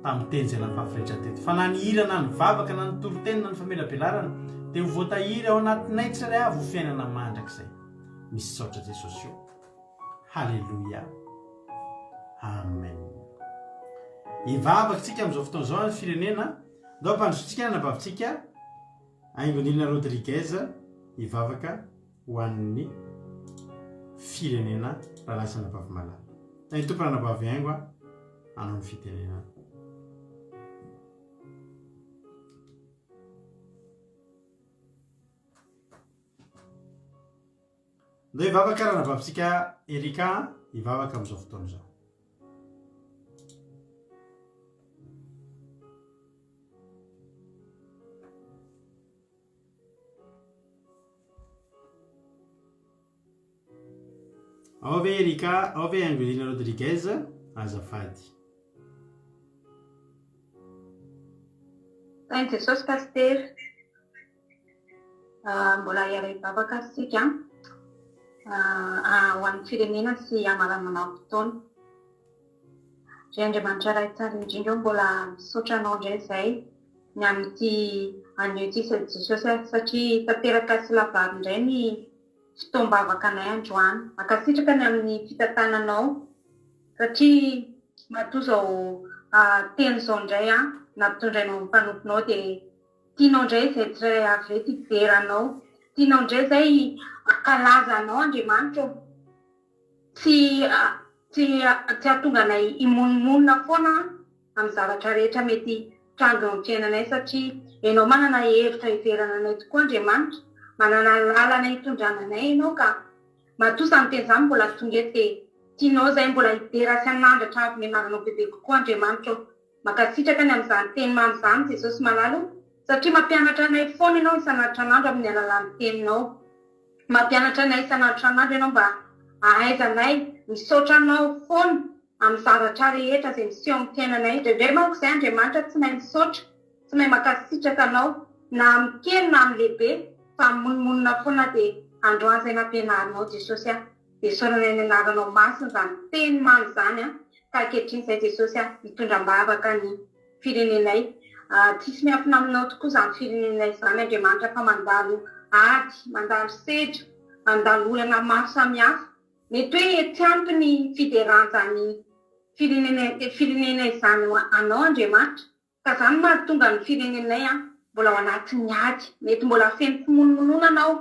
tamin'ny teny izay nampafy rehetra teto. Fa na ny hira na ny vavaka na ny toriteny na ny famelabelarana dia ho voatahiry ao anatinay tsirairay avy ho fiainana mandrakizay. Misaotra Jesosy o. Haleloia. Amen. Hivavaka tsika amin'izao fotoana izao ny firenena. Ndao ampandrosotsika ny anabavintsika Haingonirina Rodriguez hivavaka ho an'ny firenena rahalahy sy anabavy malala. Tahin'ny Tompo ranabavy Haingo a. hanao ny fitenenana. Ndao hivavaka ranabavitsika Erika hivavaka amin'izao fotoana izao. Ao ve Erika, ao ve Angelina Rodriguez? Azafady. Saint Jesosy Pasitera. Mbola hiara-hivavaka ary isika ho an'ny firenena sy hamaranana ny fotoana. Ry Andriamanitra Ray tsara indrindra ô, mbola misaotra Anao indray izay. ny amin'ity anio ity Jesosy a, satria tanteraka sy lavorary indray ny fotoam-bavaka anay androany. Mankasitraka ny amin'ny fitantananao satria matoa izao teny izao indray nampitondrainao ny mpanomponao dia tianao indray izay tsirairay avy ireto hidera anao, tianao indray izay hankalaza anao Andriamanitra ô. Tsy tsy tsy hahatonga anay himonomonona foana amin'ny zavatra rehetra mety hitranga eo amin'ny fiainanay satria Ianao manana hevitra hiverana anay tokoa Andriamanitra, manana lalana hitondrana anay Ianao ka matoa izany teny izany mbola tonga eto dia tianao izahay mbola hidera sy hanandratra avo ny anaranao bebe kokoa Andriamanitra ô. Mankasitraka ny amin'izany teny mamy izany Jesosy malala o, satria mampianatra anay foana Ianao isan'andro isan'andro amin'ny alalan'ny teninao. Mampianatra anay isan'andro isan'andro Ianao mba hahaizanay misaotra Anao foana amin'ny zavatra rehetra izay miseho amin'ny fiainanay. Indraindray manko izay Andriamanitra tsy mahay misaotra, tsy mahay mankasitraka Anao na amin'ny kely na amin'ny lehibe fa mimonomonona foana dia androany izay nampianarinao Jesosy a, dia isaoranay ny anaranao masina izany teny mamy izany a, ka ankehitriny izay Jesosy a, hitondra am-bavaka ny firenenay. Tsisy miafina aminao tokoa izany firenenay izany Andriamanitra fa mandalo ady, mandalo sedra, mandalo olana maro samihafa. Mety hoe tsy ampy ny fideran'izany firenenay firenenay izany anao Andriamanitra ka izany mahatonga ny firenenay mbola ao anatin'ny ady. Mety mbola feno fimonomononana ao,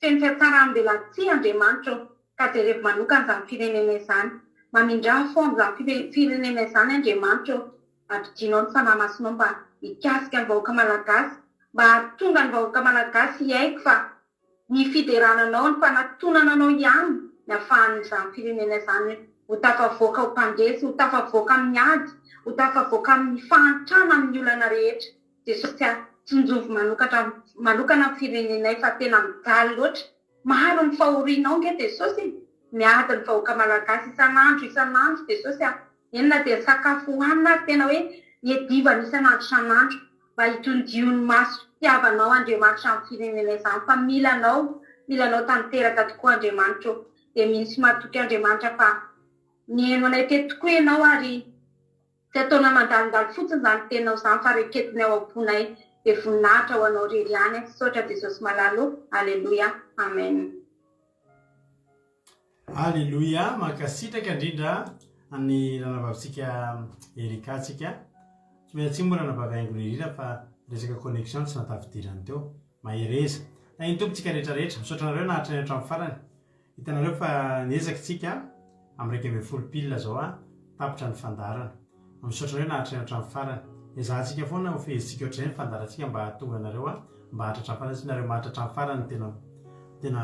feno fihatsaram-belatsihy Andriamanitra ô. Ka jerevo manokana izany firenenay izany. Mamindrà fo amin'izany firenenay izany Andriamanitra ô. Ampidinao ny Fanahy Masinao mba hikasika ny vahoaka Malagasy, mba hahatonga ny vahoaka Malagasy hiaiky fa ny fiderana anao, ny fanatonana anao ihany ny ahafahan'izany firenena izany ho tafavoaka ho mpandresy, ho tafavoaka amin'ny ady, ho tafavoaka amin'ny fahantrana, amin'ny olana rehetra. Jesosy a, tsinjovy manokatra manokana ny firenenay fa tena mijaly loatra. Maro ny fahorianao nge Jesosy e! Miady ny vahoaka Malagasy isan'andro isan'andro Jesosy a! Eny na dia ny sakafo hohanina ary tena hoe iadivana isan'andro isan'andro mba hitondio ny maso fitiavanao Andriamanitra amin'ny firenena izany fa mila anao mila anao tanteraka tokoa Andriamanitra ô dia mino sy matoky Andriamanitra fa nihaino anay teto tokoa ianao ary tsy ataonay mandalondalo fotsiny izany teninao izany fa reketiny ao am-ponay dia voninahitra ho anao irery ihany misaotra Jesosy malala ô Aleloia Amen. Aleloia, mankasitraka indrindra an'ny ranabavitsika Ericka tsika. Tsy miala tsiny moa ranabavy Haingo Nirina fa resaka connexion tsy natafidirany teo. Mahereza. Tahin'ny Tompo tsika rehetra rehetra. Misaotra anareo naharitra ny hatramin'ny farany. Hitanareo fa niezaka tsika amin'ny 11 pile zao a, tapitra ny fandaharana. Misaotra anareo naharitra ny hatramin'ny farany. Ezahantsika foana ho fehezintsika ohatr'izay ny fandaharantsika mba hahatonga anareo mba haharitra hatramin'ny farany satria nareo maharitra hatramin'ny farany no tena tena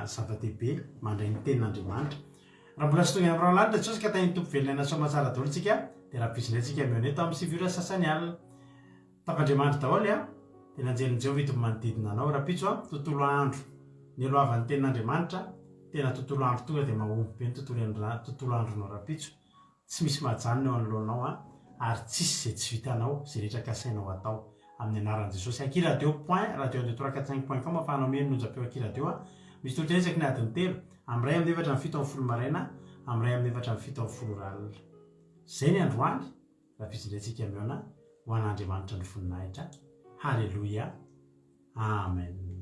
zava-dehibe mandray ny tenin'Andriamanitra. Raha mbola tsy tonga any amin'ny rahona lanitra Jesosy ka tahin'ny Tompo velona aina soamantsara daholo tsika dia rahampitso indray tsika mihaona eto amin'ny 9 ora sasany alina. Tafandriamanitra daholo a! Dia ny anjelin'i Jehovah hitoby manodidina anao. Rahampitso a, tontolo andro nialohavan'ny tenin'Andriamanitra, tena tontolo andro tonga dia mahomby be ny tontolo andronao rahampitso. Tsy misy mahajanona eo anoloanao an, ary tsisy izay tsy vitanao, izay rehetra kasainao atao. Amin'ny anaran'i Jesosy. Aky radio point radio un deux trois quatre cinq point com afahanao mihaino ny onjam-peo aky radio a. Misy tolotra isaky ny adiny telo, amin'ny iray amin'ny efatra amin'ny 17 maraina, amin'ny iray amin'ny efatra amin'ny 17 ora alina. Izay ny androany, raha vitsy indray tsika mihaona, ho an'Andriamanitra ny voninahitra. Haleloia. Amen.